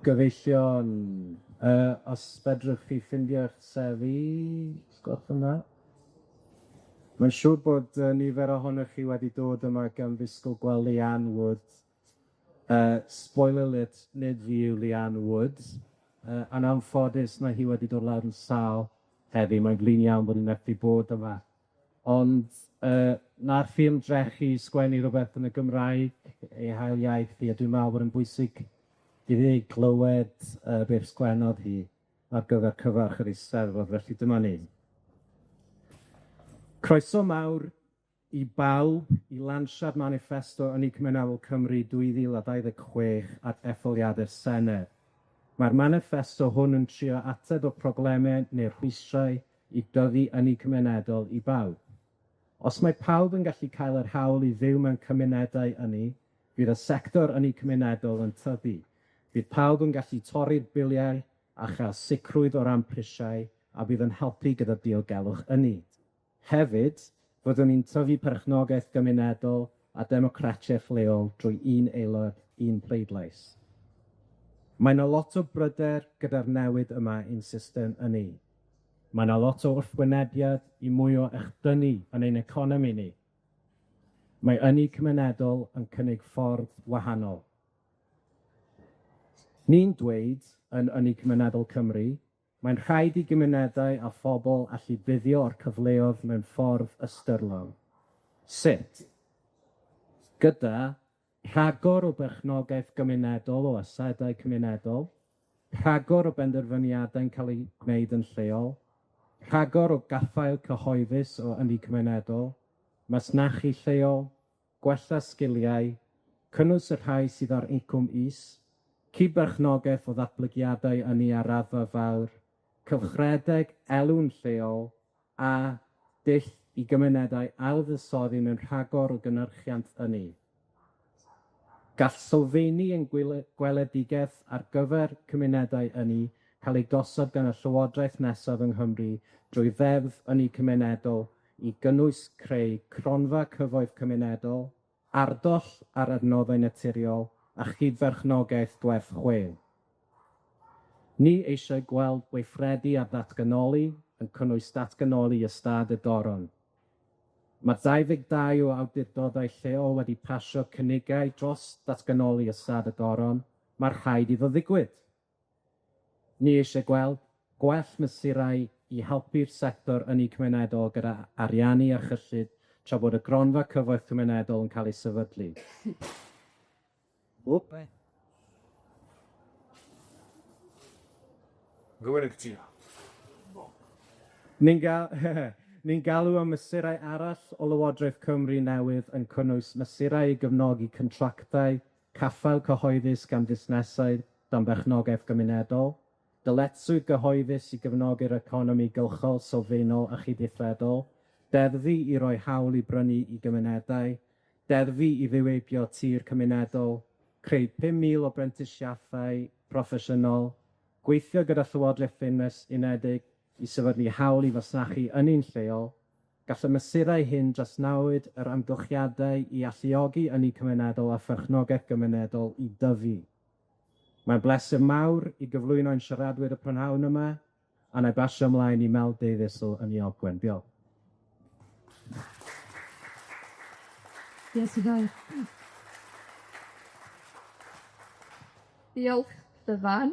Gyfeillion, yy os fedrwch chi ffindio'ch seddi, os gwelwch yn dda. Mae'n siŵr bod nifer ohonoch chi wedi dod yma gan ddisgwyl gweld Leanne Wood. Spoiler alert, nid fi yw Leanne Wood. Yn anffodus, mae hi wedi dod lawr yn sâl heddi, mae'n flin iawn bod 'i methu bod yma. Ond yy nath hi ymdrechu i sgwennu rwbeth yn y Gymraeg, ei hail iaith hi, a dwi'n meddwl bod yn bwysig i fi glywed yy beth sgwennodd hi ar gyfer cyfarch yr Eisteddfod, felly dyma ni. Croeso mawr i bawb i lansiad maniffesto Ynni Cymunedol Cymru 2026 at etholiadau'r Senedd. Mae'r maniffesto hwn yn trio ateb y probleme neu'r rhwystrau i dyfu ynni cymunedol i bawb. Os mae pawb yn gallu cael yr hawl i fyw mewn cymunedau ynni, fydd y sector ynni cymunedol yn tyfu. Fydd pawb yn gallu torri'r biliau a chael sicrwydd o ran prisiau, a fydd yn helpu gyda diogelwch ynni. Hefyd, fyddwn ni'n tyfu perchnogaeth gymunedol a democratiaeth leol drwy un aelod, un pleidlais. Mae 'na lot o bryder gyda'r newid yma i'n system ynni. Mae 'na lot o wrthwynebiad i mwy o echdynnu yn ein economi ni. Mae ynni cymunedol yn cynnig ffordd wahanol. Ni'n dweud yn Ynni Cymunedol Cymru, mae'n rhaid i gymunedau a phobl allu buddio o'r cyfleodd mewn ffordd ystyrlon. Sut? Gyda rhagor o berchnogaeth gymunedol o asedau cymunedol, rhagor o benderfyniadau'n cael eu gwneud yn lleol, rhagor o gaffael cyhoeddus o ynni cymunedol, masnachu lleol, gwella sgiliau, cynnwys y rhai sydd ar incwm is, cydberchnogaeth o ddatblygiadau ynni ar raddfa fawr, cylchredeg elw'n lleol, a dull i gymunedau ailfuddsoddi mewn rhagor o gynyrchiant ynni. Gall sylfaeni ein gweledigaeth ar gyfer cymunedau ynni cael ei gosod gan y Llywodraeth nesaf yng Nghymru drwy Ddeddf Ynni Cymunedol i gynnwys creu cronfa cyfoeth cymunedol, ardoll ar adnoddau naturiol a chydferchnogaeth gwerth chweil. Ni eisiau gweld gweithredu ar ddatganoli, yn cynnwys datganoli ystâd y Goron. Mae 22 o awdurdodau lleol wedi pasio cynigau dros ddatganoli ystâd y Goron, mae'r rhaid iddo ddigwydd. Ni eisiau gweld gwell mesurau i helpu'r sector ynni cymunedol gyda ariannu a chyllid, tra bod y gronfa cyfoeth cymunedol yn cael ei sefydlu. Wp. Rhywun yn cytuno. Ni'n gal ni'n galw am mesurau arall o Lywodraeth Cymru newydd yn cynnwys mesurau i gefnogi contractau, caffael cyhoeddus gan fusnesau dan berchnogaeth gymunedol, dyletswydd gyhoeddus i gefnogi'r economi gylchol, sylfaenol a chydweithredol, deddfu i roi hawl i brynu i gymunedau, deddfu i ddiwygio tir cymunedol, creu 5,000 o brentisiaethau proffesiynol, gweithio gyda Llywodraeth Deyrnas Unedig i sefydlu hawl i fasnachu ynni'n lleol, gall y mesurau hyn drawsnewid yr amgylchiadau i alluogi ynni cymunedol a pherchnogaeth gymunedol i dyfu. Mae'n bleser mawr i gyflwyno ein siaradwyr y prynhawn yma, a wna i basio ymlaen i Mel Davies o Ynni Ogwen. Diolch. Diolch yn fawr. Diolch, Dyfan.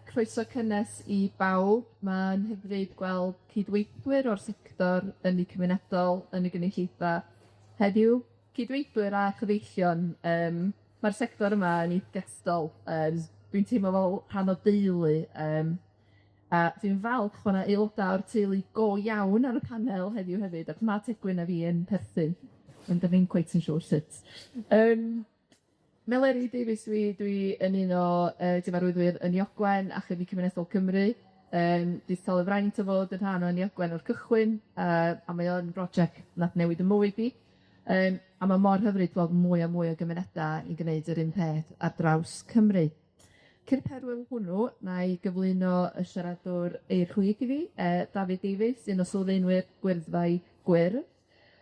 Croeso cynnes i bawb. Ma'n hyfryd gweld cydweithwyr o'r sector ynni cymunedol yn y gynulleidfa heddiw. Cydweithwyr a chyfeillion, yym ma'r sector yma yn gystal, yym dwi'n teimlo fel rhan o deulu, yym a dwi'n falch bo' 'na aeloda' o'r teulu go iawn ar y panel heddiw hefyd, ac ma' Tegwyn a fi yn perthyn, ond 'dan ni'm cweit yn siŵr sut. Yym. Meleri Davies dwi, dwi yn un o yy gyfarwyddwyr Ynni Ogwen a Chyfu Cymunedol Cymru. Yym dwi 'di ca'l y fraint o fod yn rhan o Ynni Ogwen o'r cychwyn, yy a mae o'n broject nath newid 'ym mywyd i. Yym a ma' mor hyfryd gweld mwy a mwy o gymuneda yn gneud yr un peth ar draws Cymru. Cyn perwyl hwnnw, wna i gyflwyno y siaradwr i'r chwith i fi, yy Dafydd Davies, un o sylfaenwyr Gwyrddfai Gwyrdd.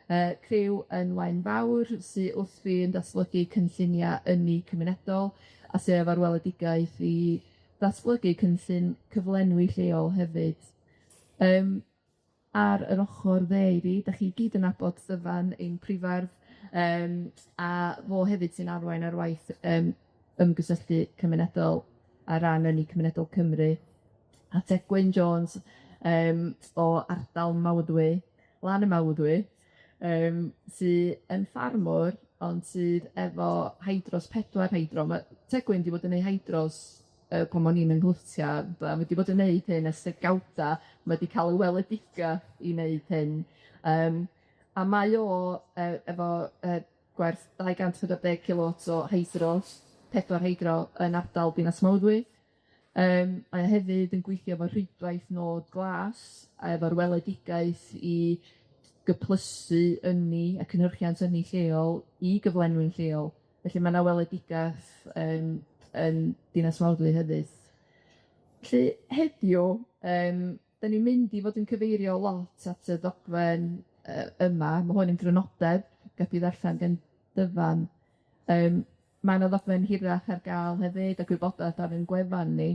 Criw yn Waun Fawr sy wrthi yn datblygu cynllunia' ynni cymunedol a sy efo'r weledigaeth i ddatblygu cynllun cyflenwi lleol hefyd. Ar yr ochor dde i fi, 'dach chi gyd yn nabod Dyfan, ein prifardd a fo hefyd sy'n arwain ar waith ymgysylltu cymunedol ar ran Ynni Cymunedol Cymru. A Tegwyn Jones o ardal Mawddwy, lan y Mawddwy sy yn ffarmwr, ond sydd efo hydros, pedwar heidro. Ma' Tegwyn 'di bod yn neu' hydros pan o'n i'n 'yng nghwrtia, a ma' 'di bod yn neud hyn ers degawda, ma' 'di ca'l y weledigath i wneud hyn a mae o efo gwerth 240 kilowatts o hydros, pedwar heidro yn ardal Dinas Mawddwy. Mae o hefyd yn gweithio efo rhwydwaith nod glas, a efo'r weledigaeth i gyplysu ynni a cynhyrchiant ynni lleol i gyflenwi'n lleol. Felly ma' 'na weledigath yn Dinas Mawddwy hefyd. Felly heddiw 'dan ni'n mynd i fod yn cyfeirio lot at y ddogfen yma, ma' hwn yn grynodeb gath 'i ddarllan gen Dyfan. Ma' 'na ddogfen hirach ar ga'l hefyd a gwybodaeth ar 'yn gwefan ni.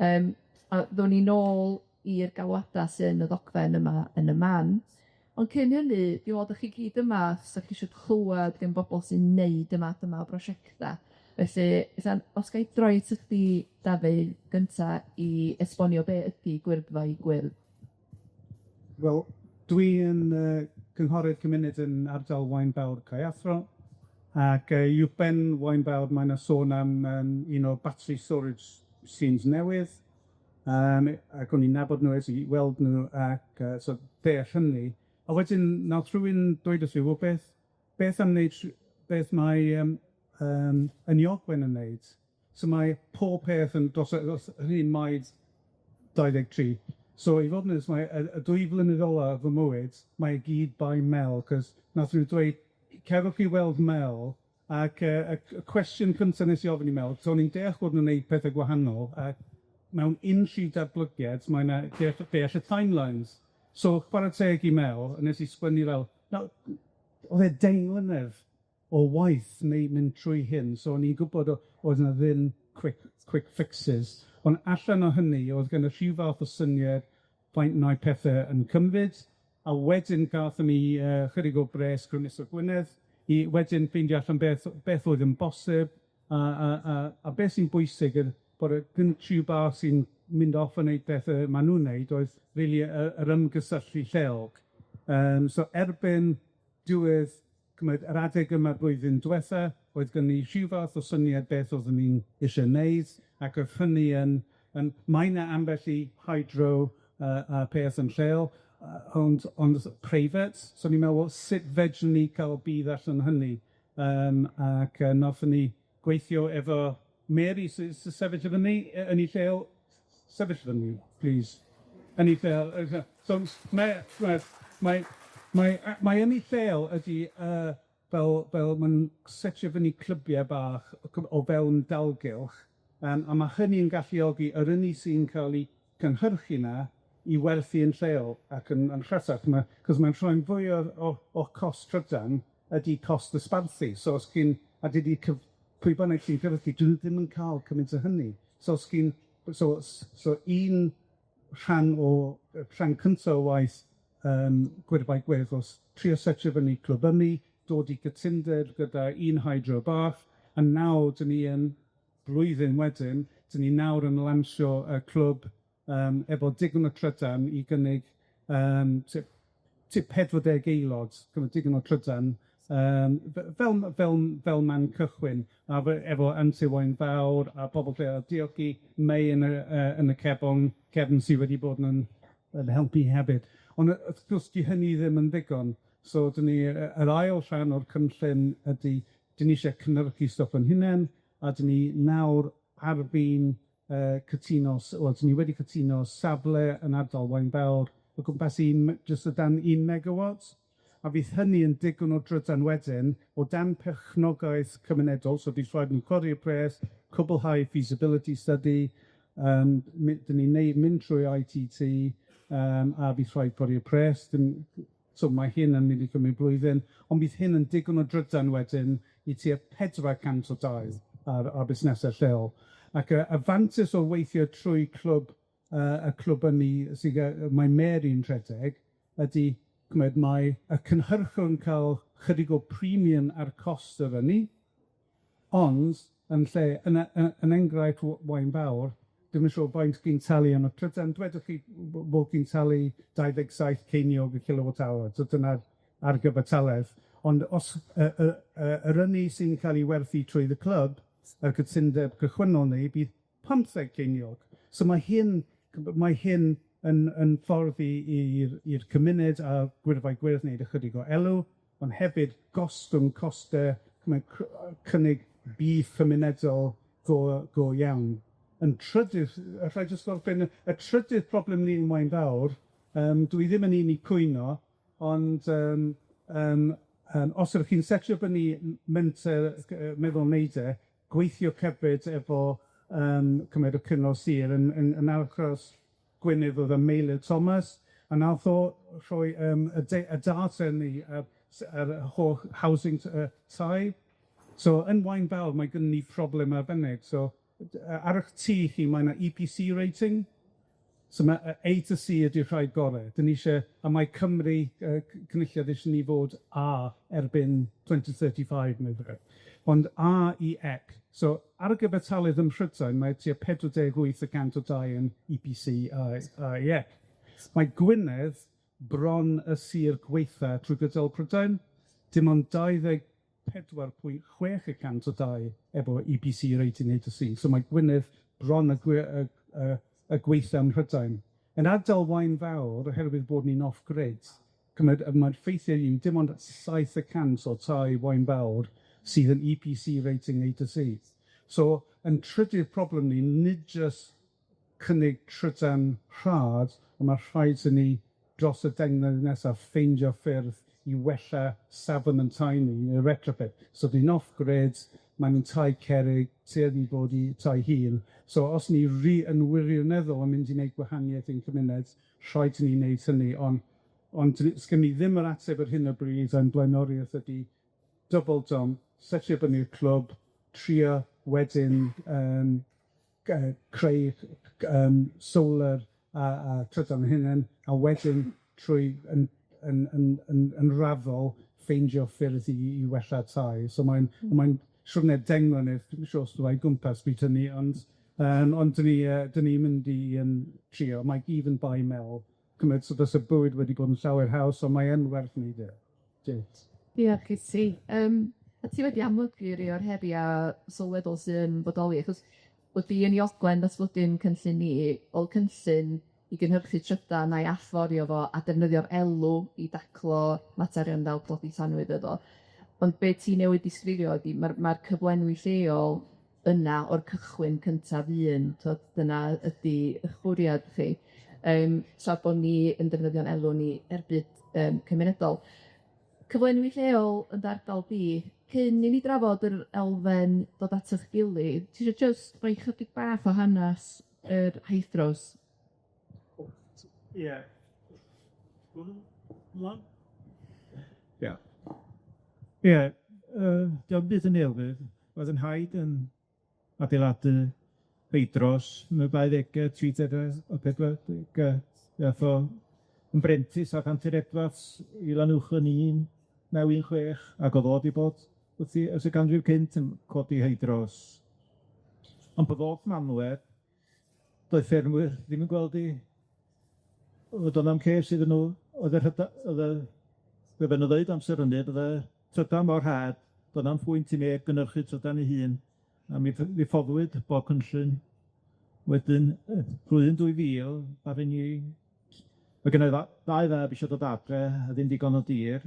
A ddown ni nôl i'r galwada sy yn y ddogfen yma yn y man. Ond cyn hynny, dwi me'wl bo' chi gyd yma, os 'dach chi isio clwad gen bobol sy'n neud y math yma o brosiecta. Felly, Bethan, os gai droi atat chdi, Dafydd, gynta i esbonio be' ydi Gwyrddfai Gwyrdd? Wel, dwi yn cynghorydd cymuned yn ardal Waun Fawr Caeathro, ac uwchben Waun Fawr mae 'na sôn am un o battery storage schemes newydd, ac o'n i'n nabod nw, es i weld nw, ac so deall hynny. A wedyn nath rhywun dweud wrth fi, wel, beth am wneud beth mae Ynni Ogwen yn wneud? So mae pob peth yn dros yr un maes 23. So i fod yn onest, mae y 2 flynedd ola o fy mywyd, mae i gyd by Mel, 'cos nath nw dweud, cerwch i weld Mel, ac y cwestiwn cynta nes i ofyn i Mel, so o'n i'n deall bod nw'n neud pethe gwahanol, ac mewn unrhyw datblygiad, mae 'na deall y timelines. So chwarae teg i Mel, a nes i sgwennu fel, no, o'dd e 10 mlynedd o waith neu mynd trwy hyn, so o'n i'n gwbod oedd 'na ddim quick fixes, ond allan o hynny, o'dd gen y rhyw fath o syniad faint mae pethe yn cymryd, a wedyn gathon ni chydig o bres Grymuso Gwynedd i wedyn ffeindio allan beth oedd yn bosib, a beth sy'n bwysig yw bod y unrhyw bach sy'n mynd off yn neud pethe ma' nw'n neud oedd rili yr ymgysylltu lleol. So erbyn diwedd ch'mod, yr adeg yma blwyddyn dwetha, oedd gen ni rhyw fath o syniad beth oeddwn ni'n isie neud, ac o'dd hynny yn mae 'na ambell i hydro a peth yn lleol, ond preifat, so ni'n meddwl, wel, sut fedrwn ni ca'l budd allan o hynny? Ac nathon ni gweithio efo Mary sy sefyll efo ni yn 'i lleol, sefyll fyny, plîs, yn 'i lleol, so mae yn 'i lleol ydi fel ma' nw'n setio fyny clybie bach o fewn dalgylch, a ma' hynny'n galluogi yr ynni sy'n ca'l 'i cynhyrchu 'na i werthu yn lleol ac yn rhatach, 'cos mae'n rhoi fwy o cost trydan ydi cost dosbarthu, so os chi'n, a dydi pwy bynnag sy'n cyfythu, dyn nw ddim yn ca'l cymaint o hynny. So os chi'n, so so un rhan o rhan cynta o waith Gwyrddfai Gwyrdd o'dd trio setio fyny clwb ynni, dod i gytundeb gyda un hydro bach, a nawr 'dyn ni yn blwyddyn wedyn, 'dyn ni nawr yn lansio y clwb efo digon o trydan i gynnig tua 40 aelod, ch'mod digon o trydan, fel man cychwyn, a efo Antur Waun Fawr a pobol lleol, diolch i May yn y yn y cefn sy wedi bod yn helpu hefyd. Ond wrth gwrs, 'di hynny ddim yn ddigon, so 'dyn ni yr ail rhan o'r cynllun ydi, 'dyn ni isie cynhyrchu stwff 'yn hunen, a 'dyn ni nawr ar fin cytuno wel, 'dyn ni wedi cytuno safle yn ardal Waun Fawr o gwmpas un jyst o dan un megawatt, a fydd hynny yn digon o drydan wedyn o dan perchnogaeth cymunedol, so bydd rhaid ni codi'r pres, cwblhau feasibility study, 'dyn ni'n mynd trwy ITT, a bydd rhaid codi'r pres, so mae hyn yn mynd i cymryd blwyddyn, ond bydd hyn yn digon o drydan wedyn i tua 400 o dai ar busnesau lleol. Ac y fantais o weithio trwy clwb y clwb ynni sy mae Mary'n rhedeg ydi, ch'mod, mae y cynhyrchwr yn ca'l chydig o premium ar cost yr ynni, ond yn lle, yn enghraifft Waun Fawr, dwi'm yn siŵr faint chi'n talu am y trydan, dwedwch chi bod chi'n talu 27 ceiniog y kilowatt hour, so dyna'r ar gyfartaledd, ond os yr ynni sy'n ca'l 'i werthu trwy y clwb, y cytundeb cychwynnol ni, bydd 15 ceiniog. So mae hyn yn ffordd i'r cymuned a Gwyrfai Gwyrdd wneud ychydig o elw, ond hefyd gostwng coste, mae'n cynnig budd cymunedol go iawn. Yn trydydd, allai jyst gorffen, y trydydd problem ni yn Waun Fawr, dwi ddim yn un i cwyno, ond os ydych chi'n setio fyny menter meddwl neud e, gweithio hefyd efo cymryd y cyngor sir yn achos Gwynedd o'dd y Meilir Thomas, a nath o rhoi y data ni yr holl housing tai. So yn Waun Fawr mae gynnon ni problem arbennig, so ar 'ych tŷ chi mae 'na EPC rating, so ma' A to C ydi'r rhai gore. 'Dyn ni isie, a mae Cymru, Cynulliad isie ni fod A erbyn 2035 neu rywbeth, ond A i C. So ar y gyfartaledd ym Mhrydain, mae tua 48% o dai yn EPC A I C. Mae Gwynedd bron y sir gweitha trwy gydol Prydain, dim ond 24.6% o dai efo EPC rating A to C. So mae Gwynedd bron y gweitha ym Mhrydain. Yn ardal Waun Fawr, oherwydd bod ni'n off-grid, mae'r ffeithiau yw dim ond 7% o tai Waun Fawr sydd yn EPC rating A to C. So, yn trydydd problem ni, nid jyst cynnig trydan rhad, ond ma' rhaid i ni dros y 10 mlynedd nesaf ffeindio ffyrdd i wella safon 'yn tai ni, y retrofit. So ni'n off-grid, maen nhw'n tai cerrig, tueddu i bod i tai hil. So os ni yn wirioneddol yn mynd i wneud gwahaniaeth i'n cymuned, rhaid i ni wneud hynny, ond sgyn ni ddim yr ateb ar hyn o bryd, a'n blaenoriaeth ydi double down, setio fyny'r clwb, trio wedyn creu solar a trydan hunain, a wedyn trwy yn raddol ffeindio ffyrdd i wella tai. So mae'n siwrne 10 mlynedd, dwi'm yn siŵr os dwi gwmpas bryd hynny, ond 'dyn ni'n mynd i trio. Mae gyd yn bai Mel, cymryd, so does y bywyd wedi bod yn llawer haws, ond mae yn werth neud e. Diolch. Diolch i ti. A ti wedi amlygu rei o'r heria' sylweddol sy'n bodoli, achos wrth i Ynni Ogwen ddatblygu'n cynllun ni, o'dd cynllun i gynhyrchu trydan a'i allforio fo a defnyddio'r elw i daclo materion fel tlodi tanwydd efo. Ond be' ti newydd disgrifio ydi ma'r cyflenwi lleol yna o'r cychwyn cyntaf un, t'od dyna ydi 'ych bwriad chi, tra bo' ni yn defnyddio'n elw ni er budd cymunedol. Cyflenwi lleol yn dy ardal di, cyn i ni drafod yr elfen dod at 'ych gilydd, ti isio jyst rhoi chydig bach o hanes yr Hydros? Ie. Ie. Ie, dio'm byd yn newydd, roedd 'yn nhaid yn adeiladu Heidros yn y 20au, 30au, a 40au, gath o yn brentis ar Hantur Edwards i Lanuwchllyn 1916, ac o'dd o 'di bod wrthi ers y ganrif cynt yn codi Heidros. Ond pan ddoth Manwedd, doedd ffermwyr ddim yn gweld 'i o'dd o'm ces iddyn nw, o'dd y rhyda- o'dd y be' fy' nw ddeud amser hynny, bydde trydan mor rhad, do'dd na'm pwynt i neb gynyrchu trydan 'i hun, a mi ffoddwyd bob cynllun. Wedyn, blwyddyn 2000, ddaru ni, ma' gynna i ddau fab isio dod adre, a ddim digon o dir,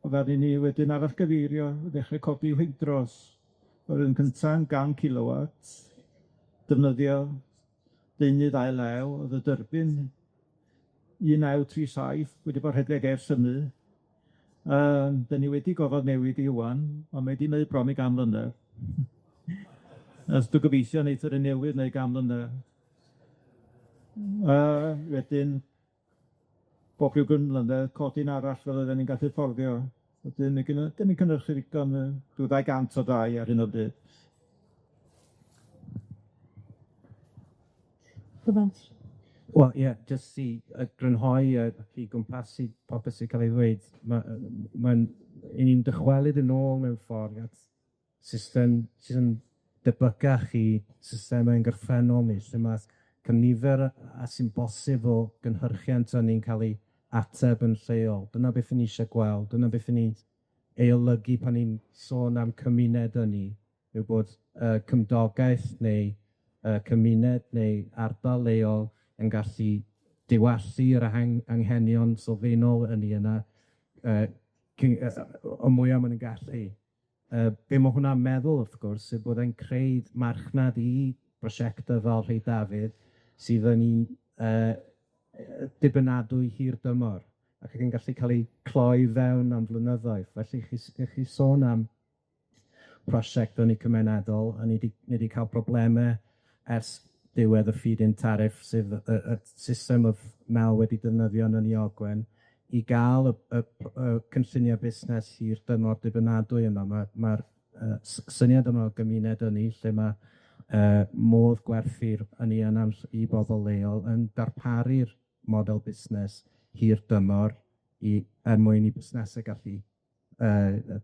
a ddaru ni wedyn arallgyfeirio, ddechre codi Heidros, yr un cynta'n 100 kilowatts, defnyddio deunydd ail law, o'dd y dyrbin 1937 wedi bod rhedeg ers hynny. 'Dyn ni wedi gorfod newid i ŵan, on' mae 'di neud bron i gan mlynedd. As dwi gobeithio neith yr un newydd neud gan mlynedd. Wedyn, bob rhyw bum mlynedd, codi'n arall fel oedden ni'n gallu fforddio. Wedyn, ma' gynna- 'dyn ni'n cynhyrchu ddigon, rhyw 200 o dai ar hyn o bryd. Dyfan. Wel ie, jyst i grynhoi i gwmpasu popeth sy'n ca'l ei ddweud, ma' ma'n 'yn ni'n dychwelyd yn ôl mewn ffordd at system sydd yn debycach i systeme ein gorffennol ni, lle ma' cynifer a sy'n bosib o gynhyrchiant ynni'n ca'l 'i ateb yn lleol. Dyna beth 'yn ni isie gweld, dyna beth 'yn ni'n ei olygu pan ni'n sôn am cymuned ynni, yw bod cymdogaeth neu cymuned neu ardal leol yn gallu diwallu yr anghenion sylfaenol ynni yna cyn y mwya ma' nw'n gallu. Be' ma' hwnna'n meddwl, wrth gwrs, yw bod e'n creu marchnad i brosiecte fel rhei Dafydd sydd yn dibynadwy hir dymor, ac yn gallu ca'l eu cloi fewn am flynyddoedd. Felly chi sôn am prosiect ynni cymunedol, a ni 'di ca'l probleme ers diwedd y feed-in tariff, sef y system o'dd Mel wedi defnyddio yn Ynni Ogwen, i ga'l y cynllunie busnes hir dymor dibynadwy yma. Ma'r syniad yma o gymuned ynni, lle ma' modd gwerthu'r ynni yna i bobol leol yn darparu'r model busnes hir dymor i er mwyn i busnese gallu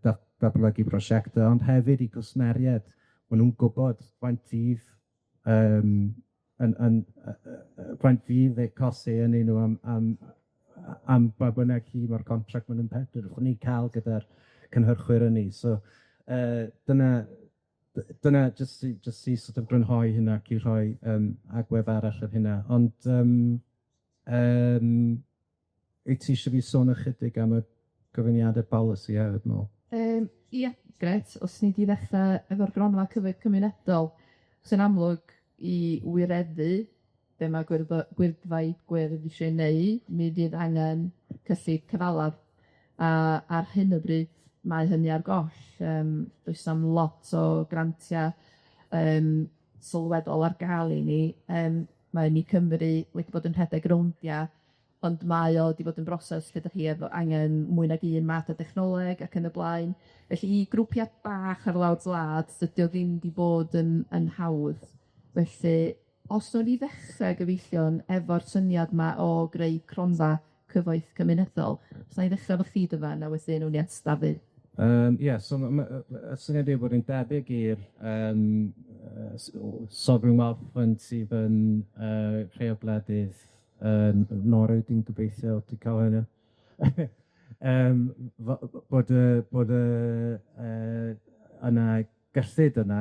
datblygu prosiecte, ond hefyd i gwsmeried, ma' nw'n gwbod faint fydd yn faint fydd eu coste ynni nw am ba bynnag hir ma'r contract ma' nw'n penderfynu ca'l gyda'r cynhyrchwyr ynni. So dyna jyst i sort of grynhoi hynna ac i rhoi agwedd arall ar hynna. Ond wyt ti isio fi sôn ychydig am y gyfyngiade polisi hefyd, Mel? Ia, grêt. Os nei di ddechre efo'r gronfa cyfwyd cymunedol, sy'n amlwg i wireddu be' ma' Gwyrddfai Gwyrdd isie neud, mi fydd angen cyllid cyfalaf, a ar hyn o bryd mae hynny ar goll. Does na'm lot o grantia sylweddol ar ga'l i ni. Mae Ynni Cymru wedi bod yn rhedeg rowndia, ond mae o 'di bod yn broses lle 'dach chi efo angen mwy nag un math o dechnoleg ac yn y blaen. Felly i grwpia' bach ar lawr gwlad, dydi o ddim 'di bod yn hawdd. Felly, os nawn ni ddechre gyfeillion efo'r syniad 'ma o greu cronfa cyfoeth cymunedol, os wna i ddechre efo chdi Dyfan, a wedyn ewn ni at Dafydd. Ie, so y syniad yw bod yn debyg i'r Sovereign Wealth Fund sydd yn rhei o gwledydd yn Norwy, dwi'n gobeithio 'di ca'l hynna. Bod y bod y yna gyllid yna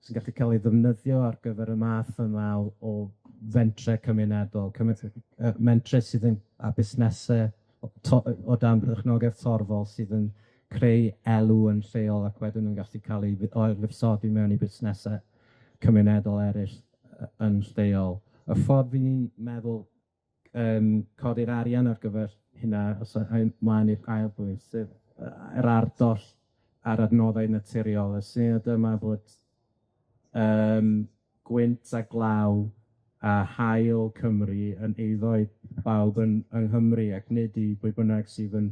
sy'n gallu ca'l ei ddefnyddio ar gyfer y math yma o fentre cymunedol, cymaint o mentre sydd yn a busnese o dan perchnogaeth torfol sydd yn creu elw yn lleol ac wedyn yn gallu ca'l ei ail-fuddsoddi mewn i busnese cymunedol eryll yn lleol. Y ffordd fi'n meddwl codi'r arian ar gyfer hynna, os a- ai mlaen i'r ail bwynt, sef yr ardoll ar adnoddau naturiol, y syniad yma bod gwynt a glaw a haul Cymru yn eiddo i bawb yng Nghymru, ac nid i bwy bynnag sydd yn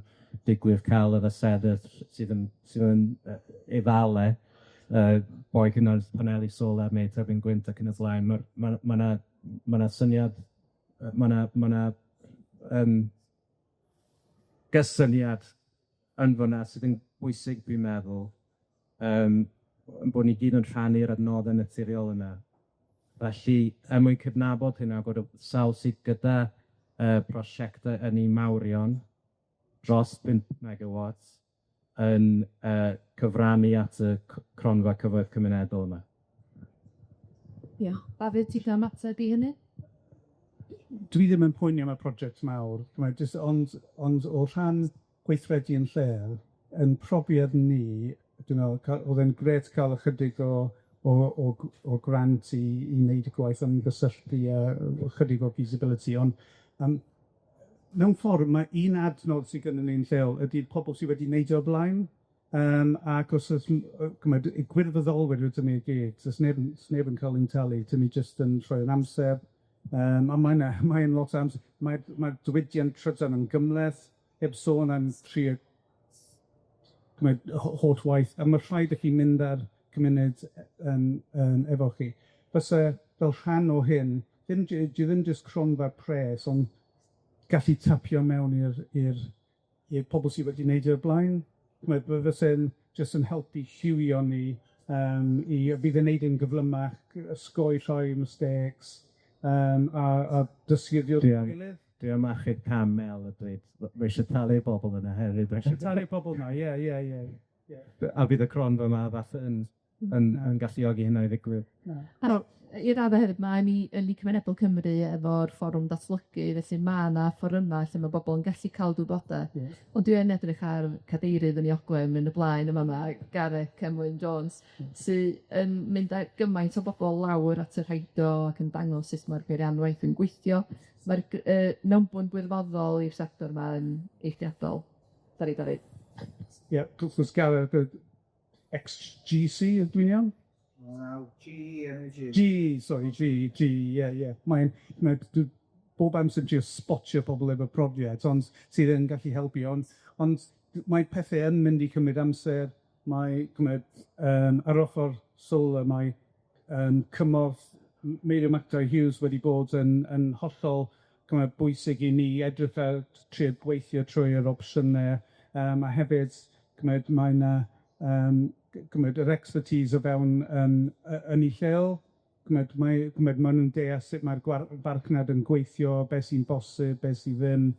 digwydd ca'l yr asede sydd yn efale, boed hynna'n paneli solar neu tyrbin gwynt ac yn y blaen. Ma' 'na syniad, ma' 'na gysyniad yn fyna sydd yn bwysig, dwi'n meddwl, 'yn bod ni gyd yn rhannu'r adnodde naturiol yna. Felly, er mwyn cydnabod hynna, bod y sawl sydd gyda prosiecte ynni mawrion dros 5 megawat yn cyfrannu at y cronfa cyfoeth cymunedol yma. Diolch. Dafydd, ti isio ymateb i hynny? Dwi ddim yn poeni am y project mawr, mae jyst ond o rhan gweithredu yn lleol, 'yn profiad ni, dwi'n meddwl o'dd e'n grêt ca'l ychydig o grant i wneud y gwaith ymgysylltu a ychydig o feasibility, ond mewn ffordd ma' un adnodd sy gynnon ni'n lleol ydi'r pobol sy wedi neud o o'r blaen, ac os o's ch'mod, y gwirfoddolwyr ydyn ni i gyd, do's neb yn sneb yn ca'l ein talu, 'dyn ni jyst yn rhoi'n amser, a mae'n mae'n lot o amser, mae'r diwydiant trydan yn gymleth, heb sôn am trio ch'mod, holl waith, a ma' rhaid i chi mynd â'r cymuned yn efo chi. Fyse, fel rhan o hyn, Ddim j- dyw e ddim jyst cronfa pres, ond gallu tapio mewn i'r i'r i'r pobol sy wedi neud e o'r blaen. Ch'mod, fyse'n jyst yn helpu lliwio ni yym i fydd yn neud e'n gyflymach, osgoi rhai mistakes, yym a dysgu oddi wrth ei gilydd. Dwi am achub cam Mel a dweud ma' isie talu bobol yna hefyd. Ma' isie talu pobol 'na, ie ie ie ie. A bydd y cronfa 'ma falle yn yn yn galluogi hynna i ddigwydd. Na. Wel, i radde hefyd, ma' ynni Ynni Cymunedol Cymru efo'r fforwm datblygu, felly ma' 'na fforyma lle ma' bobol yn gallu ca'l gwybodaeth. Ie. Ond dwi yn edrych ar cadeirydd Ynni Ogwen yn y blaen yn fa' 'ma, Gareth Emlyn Jones sy yn mynd â gymaint o bobol lawr at yr hydro ac yn dangos sut ma'r beirianwaith yn gweithio. Ma'r mewnbwn gwirfoddol i'r sector 'ma yn eithriadol. Sori Dafydd. Ie, wrth gwrs Gareth yy ex-Gee See, ydw i'n iawn? Wel, Gee Energy. Gee, sorry, Gee, Gee, ie, ie. Mae'n, mae dwi bob amser yn trio spotio pobol efo profiad, ond sydd yn gallu helpu, ond ond mae pethe yn mynd i cymryd amser, mae, ch'mod, yym ar ochor solar, mae yym cymorth Miriam McDye Hughes wedi bod yn yn hollol, ch'mod, bwysig i ni edrych ar trio gweithio trwy yr opsiyne, yym a hefyd, ch'mod, mae 'na yym ch'mod, yr expertise o fewn yym ynni lleol, ch'mod, mae ch'mod, ma' nw'n deall sut mae'r farchnad yn gweithio, beth sy'n bosib, beth sy ddim,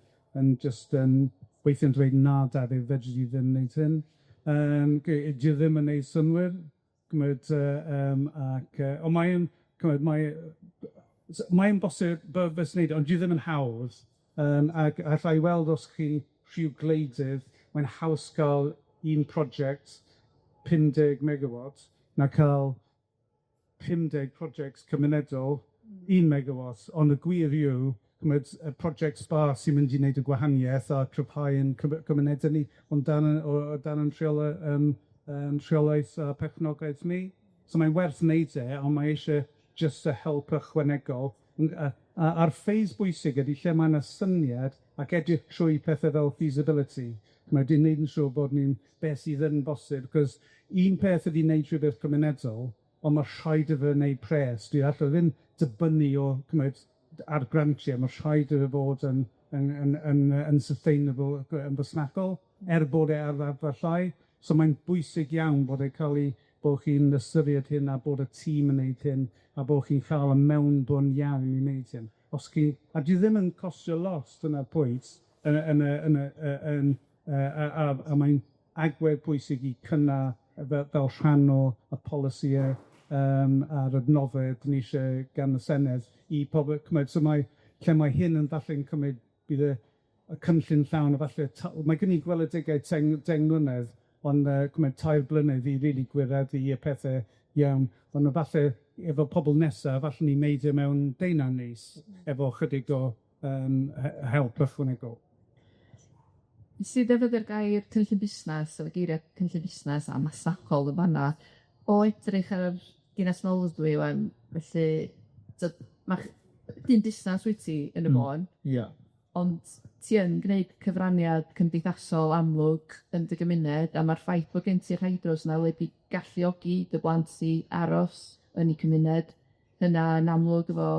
yn jyst yn weithie'n dweud na Dafydd, fedri di ddim wneud hyn. Yym dyw e ddim yn neud synnwyr, ch'mod yy yym ac yy on' mae yn ch'mod, mae mae'n bosib fyswn i, ond dyw e ddim yn hawdd, yym ac alla i weld os chi'n rhyw gwleidydd, mae'n haws ga'l un project 50 megawatt na ca'l 50 project cymunedol, 1 megawatt, ond y gwir yw, ch'mod, y project sbâr sy'n mynd i wneud y gwahanieth a cryfhau 'yn cymunedau ni, ond dan y o o dan 'yn yym yym rheolaeth a perchnogaeth ni. So mae'n werth wneud e, ond mae isie jyst y help ychwanegol. A a'r phase bwysig ydi lle ma' 'na syniad ac edrych trwy pethe fel feasibility. Mae 'di wneud yn siŵr bod ni'n beth sydd yn bosib, 'cos un peth ydi wneud rhywbeth cymunedol, on' ma' rhaid iddo fe wneud pres. Dwi allai ddim dibynnu o, ch'mod, ar grantie, ma' rhaid iddo fod yn yn yn yn yn sustainable yn fasnachol, er bod e ar raddfa llai. So mae'n bwysig iawn bod e ca'l 'i bo' chi'n ystyried hyn a bod y tîm yn neud hyn, a bo' chi'n ca'l y mewnbwn iawn i wneud hyn. Os chi, a dyw ddim yn costio lot, dyna'r pwynt, yn y yn y yn y yy yn yy a a a mae'n agwedd pwysig i cynnal fel fel rhan o y polisïe yym a'r adnodde 'dan ni isie gan y Senedd i pobl, ch'mod, so mae lle mae hyn yn falle'n cymryd, bydd y y cynllun llawn a falle mae gen i gweledigaeth 10 mlynedd, ond yy ch'mod 3 blynedd i rili gwireddu y pethe iawn, ond falle efo pobol nesa, falle ni neud e mewn deunaw mis efo chydig o yym help ychwanegol. Nes i ddefnyddio'r gair cynllun busnes, efo geiria cynllun busnes a masnachol yn fan 'na, o edrych ar dinas Mawddwy ŵan, felly ma' dyn busnas wyt ti yn y bôn. Ia. Ond ti yn gneud cyfraniad cymdeithasol amlwg yn dy gymuned, a ma'r ffaith bod gen ti'r hydros 'na wedi galluogi dy blant i aros yn 'u cymuned, hynna yn amlwg efo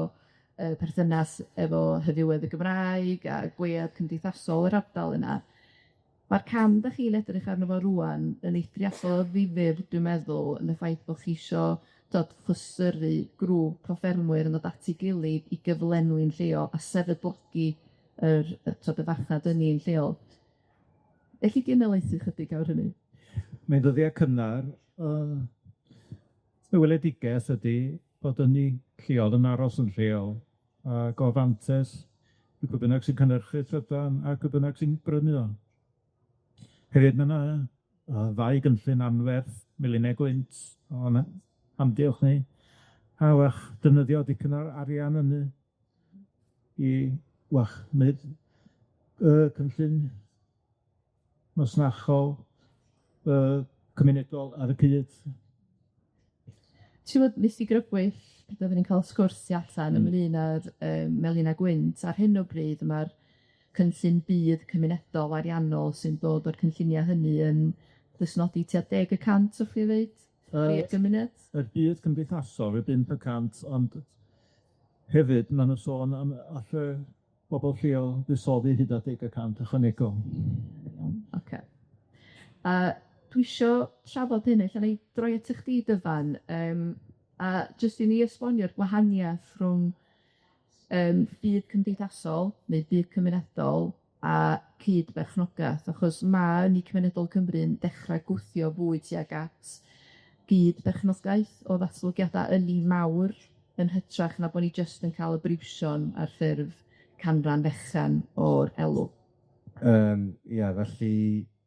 perthynas efo hyfywedd y Gymraeg a gwead cymdeithasol yr ardal yna. Ma'r cam 'dach chi'n edrych arno fo rŵan yn eithriadol o ddifyr, dwi'n meddwl, yn y ffaith bo' chi isio t'od clystyru grŵp o ffermwyr yn ddod at 'i gilydd i gyflenwi'n lleol a sefydlogi yr yy t'od y farchnad ynni'n lleol. Elli di ymelaethu chydig ar hynny? Mae'n ddyddiau cynnar, y weledigaeth ydi bod ynni lleol yn aros yn lleol, ag o fantes i pwy bynnag sy'n cynhyrchu trydan a pwy bynnag sy'n brynu o. Hefyd, ma' 'na ddau gynllun anferth, Melynau Gwynt, o'n amgylch ni, a 'w'rach defnyddio dipyn o'r arian ynny i, w'rach, wneud y cynllun masnachol, cymunedol ar y cyd. Ti'n gwbod, nes i grybwyll, oedden ni'n cael sgwrs tu allan ynglyn â'r Melina Gwynt, ar hyn o bryd ma'r cynllun budd cymunedol ariannol sy'n dod o'r cynllunia' hynny yn clustnodi tua 10% o'ch chi ddeud? I'r gymuned? Y budd cymdeithasol yw 5%, ond Hefyd, ma' 'na sôn am all y bobol lleol fuddsoddi hyd at 10% ychwanegol. Iawn, ocê. A dwi isio trafod hyn, ella wna i droi ata chdi Dyfan, yym a jyst i ni esbonio'r gwahaniath rhwng yym budd cymdeithasol neu budd cymunedol a cyd-berchnogath, achos ma' Ynni Cymunedol Cymru'n dechra gwthio fwy tuag at gyd-berchnogaeth o ddatblygiada ynni mawr yn hytrach na bo' ni jyst yn ca'l y briwsion ar ffurf canran fechan o'r elw. Ia, felly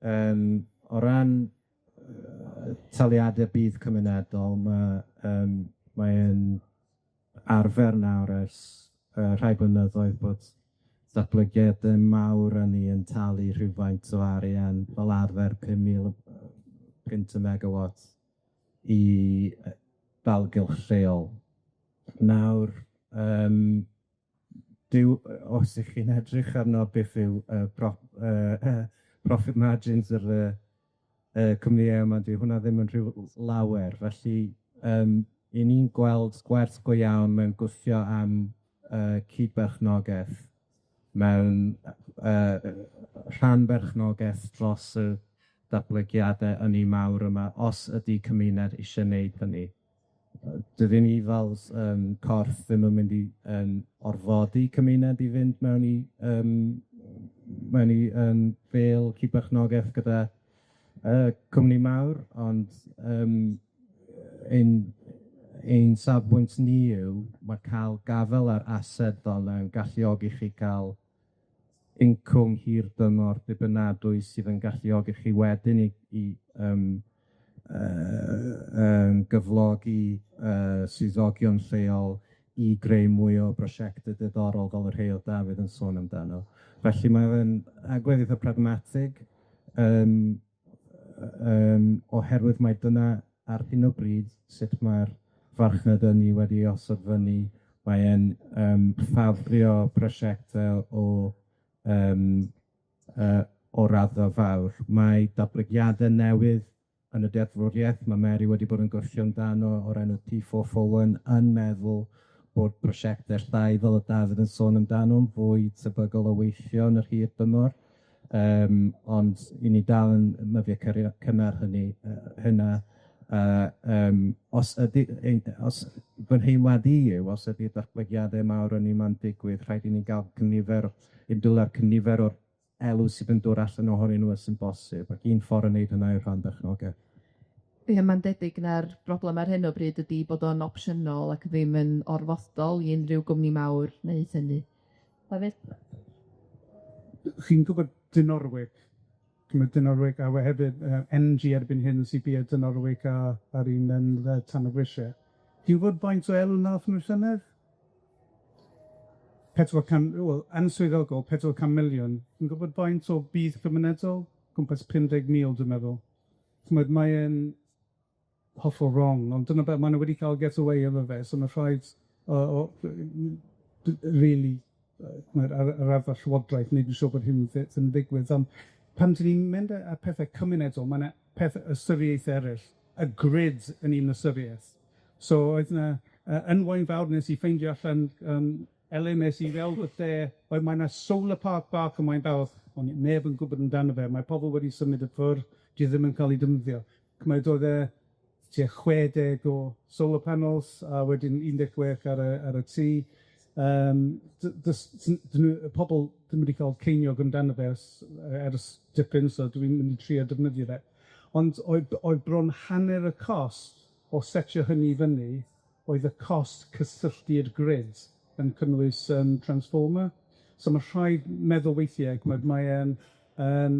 yym o ran taliade budd cymunedol, ma' yym mae yn arfer nawr ers rhai blynyddoedd bod datblygiade mawr ynni yn talu rhywfaint o arian, fel arfer 5,000 punt y megawatt i dalgylch lleol. Nawr yym dyw os 'ych chi'n edrych arno beth yw profit margins yr yy cwmnïe yma, dyw hwnna ddim yn rhyw lawer, felly yym 'yn ni'n gweld gwerth go iawn mewn gwthio am cydberchnogaeth mewn rhan-berchnogaeth dros y datblygiade ynni mawr yma, os ydi cymuned isie wneud hynny. Dydyn ni fel corff ddim yn mynd i orfodi cymuned i fynd mewn i mewn i fel cydberchnogaeth gyda cwmni mawr, ond yym ein safbwynt ni yw ma' ca'l gafel ar ased fel 'na yn galluogi chi ca'l incwm hir dymor dibynadwy sydd yn galluogi chi wedyn i gyflogi swyddogion lleol i greu mwy o brosiecte diddorol fel y rhei o'dd Dafydd yn sôn amdano. Felly mae fe'n agwedd eitha pragmatig oherwydd mai dyna ar hyn o bryd sut ma'r farchnad ynni wedi ei osod fyny, mae e'n ffafrio prosiecte o yym o raddfa fawr. Mae datblygiade newydd yn y deddfwriaeth, ma' Meri wedi bod yn gwrthio amdano o'r enw P four four one yn meddwl bod prosiecte llai fel o'dd Dafydd yn sôn amdano yn fwy tebygol o weithio yn yr hir dymor. Ond 'yn ni dal yn myfyrio cynnar hynny hynna os ydi ein os fy nheimlad i yw, os ydi'r datblygiade mawr ynny 'ma'n digwydd, rhaid i ni ga'l cynifer ein dwylo ar cynifer o'r elw sydd yn dod allan ohonyn nw as sy'n bosib, ac un ffor o wneud hynna yw rhan berchnogaeth. Ie, ma'n debyg na'r broblem ar hyn o bryd ydi bod o'n opsiynol ac ddim yn orfodol i unrhyw gwmni mawr wneud hynny. Dafydd? Chi'n gwbod Dinorwig? Ch'mod Dinorwig a we- hefyd NG erbyn hyn sy bia Dinorwig a a'r un yn Tan y Grisia. Ti'n gwbod faint o elw nath nw llynedd? 400, wel, yn swyddogol, 400 miliwn. Ti'n gwbod faint o budd cymunedol? Gwmpas 50,000, dwi'n meddwl. Ch'mod, mae e'n hollol wrong, ond dyna be' ma' nw wedi ca'l get away efo fe, so ma' rhaid rili ch'mod ar ar raddfa llywodraeth neud yn siŵr bod hyn yn ddigwydd, ond pan 'dan ni'n mynd â pethe cymunedol, ma' 'na pethe ystyriaethe eryll, y grid yn un ystyrieth. So oedd 'na yn Waunfawr nes i ffeindio allan Elin, nes i weld y lle, oedd mae 'na solar park bach yn Waunfawr, ond neb yn gwbod amdano fe, mae pobl wedi symud y ffwrdd, 'di e ddim yn ca'l 'i defnyddio. Cymaint oedd e tua 60 o solar panels, a wedyn 16 ar y tŷ. D- nw y pobol ddim wedi ca'l ceiniog amdano fe ers dipyn, so dwi'n mynd i trio defnyddio fe. Ond oedd bron hanner y cost o setio hynny i fyny oedd y cost cysylltu'r grid yn cynnwys transformer. So ma' rhaid meddwl weithie, ch'mod mae e'n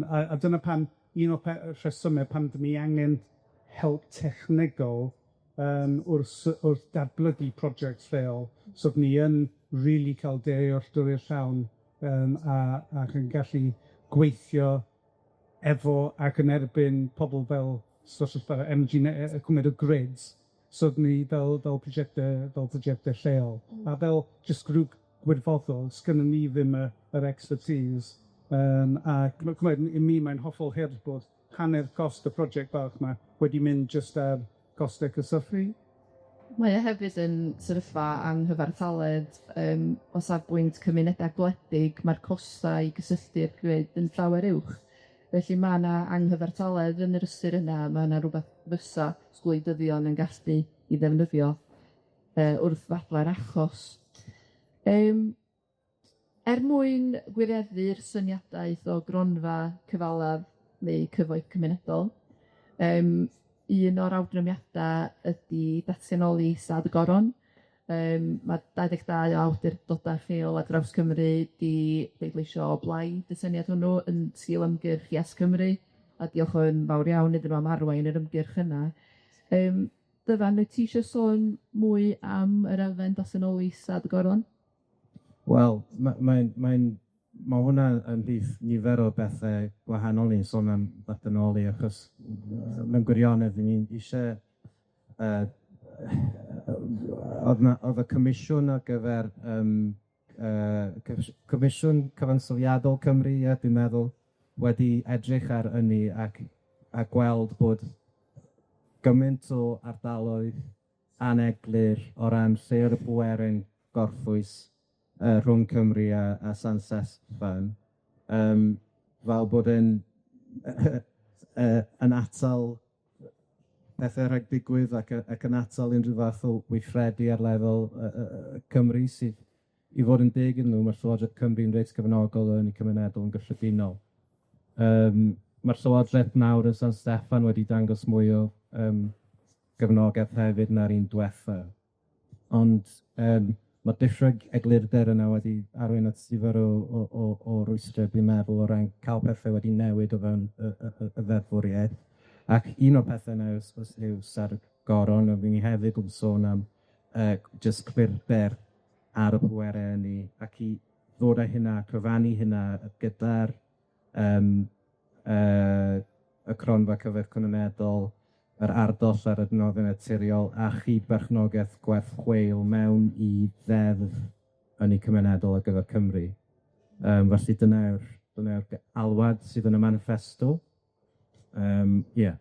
a dyna pam un o'r rhesyme pam 'dyn ni angen help technegol wrth datblygu project lleol, so bo' ni yn rili ca'l dealltwriaeth llawn a ac yn gallu gweithio efo ac yn erbyn pobl fel sort of MG cwmyd o grids, so odden ni fel prosiecte lleol, a fel jyst grŵp gwirfoddol, sgynnon ni ddim yr expertise, a ch'mod i mi mae'n hollol hurt bod hanner cost y project bach 'ma wedi mynd jyst ar coste cysylltu. Mae o hefyd yn sefyllfa anghyfartaledd yym o safbwynt cymuneda gwledig, ma'r costau i gysylltu'r grid yn llawer uwch. Felly ma' 'na anghyfartaledd yn yr ystyr yna, ma' 'na rwbath fysa gwleidyddion yn gallu 'i ddefnyddio yy wrth ddadla'r achos. Yym er mwyn gwireddu'r syniadaeth o gronfa cyfalaf neu cyfoeth cymunedol yym un o'r awgrymiada ydi datganoli Stad y Goron. Yym ma' 22 o awdurdoda' lleol ar draws Cymru 'di pleidleisio o blaid y syniad hwnnw yn sgil ymgyrch Yes Cymru, a diolch yn fawr iawn iddyn nw am arwain yr ymgyrch yna. Yym Dyfan, wyt ti isio sôn mwy am yr elfen datganoli Stad y Goron? Wel, ma' mae'n mae'n ma' hwnna ymhlith nifer o bethe gwahanol ni'n sôn am ddatganoli, achos mewn gwirionedd 'yn ni'n isie yy o'dd 'na o'dd y comisiwn ar gyfer yym yy Comisiwn Cyfansoddiadol Cymru, ie, dwi'n meddwl, wedi edrych ar ynni ac a gweld bod gymaint o ardaloedd aneglur o ran lle o'dd y pweru'n gorffwys yy rhwng Cymru a a San Steffan, yym fel bod e'n yy yn atal pethe rhag digwydd ac yy ac yn atal unrhyw fath o weithredu ar lefel yy yy yy Cymru sydd i fod yn deg iddyn nw, ma' Llywodraeth Cymru'n reit gefnogol yn cymunedol yn gyffredinol. Yym ma'r Llywodraeth nawr yn San Steffan wedi dangos mwy o yym gefnogaeth hefyd na'r un dwetha. Ond yym ma' diffyg eglurder yna wedi arwain at nifer o o o o rwystre, dwi'n meddwl, o ran ca'l pethe wedi newid o fewn y y y y ddeddfwriaeth. Ac un o'r pethe 'na wrth gwrs yw Sedd y Goron, a fydd ni hefyd yn sôn am yy jyst clirder ar y pwerau ynni, ac i ddod â hynna, cyfannu hynna gyda'r yym yy y cronfa cyfoeth cymunedol, yr ardoll ar adnodde naturiol, a chyd-berchnogaeth gwerth chweil mewn i ddeddf ynni cymunedol ar gyfer Cymru. Yym felly dyna'r dyna'r alwad sydd yn y maniffesto. Yym ie.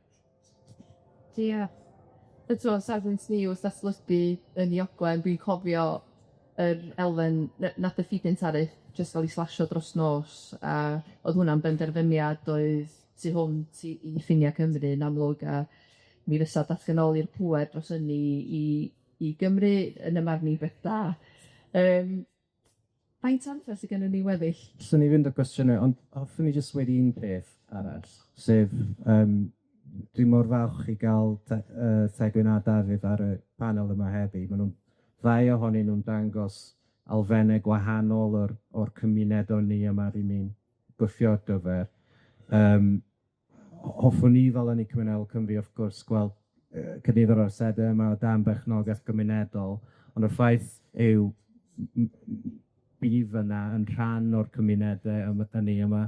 Ie. Eto o safbwynt ni wrth ddatblygu yn i Ogwen, dwi'n cofio yr elfen nath y feed-in tariff jyst ga'l 'i slasio dros nos, a o'dd hwnna'n benderfyniad oedd tu hwnt i i ffinia Cymru yn amlwg, a mi fysa datganoli'r pŵer dros ynni i i Gymru yn 'y marn i beth da. Yym faint o amser sy gennyn ni weddill? Swn i fynd â gwestiynau, ond hoffwn i jyst weud un peth arall, sef yym dwi mor falch i ga'l Te- yy Tegwen a Dafydd ar y panel yma heddi. Ma' nw'n ddau ohonyn nw'n dangos elfenne gwahanol o'r o'r cymuned o'n ni yma ry'n ni'n gwthio ar gyfer. Yym hoffwn i fel Ynni Cymunedol Cymru wrth gwrs gweld yy cynifer o'r asede yma o dan berchnogaeth gymunedol, ond y ffaith yw bydd yna yn rhan o'r cymunede yma ynni yma,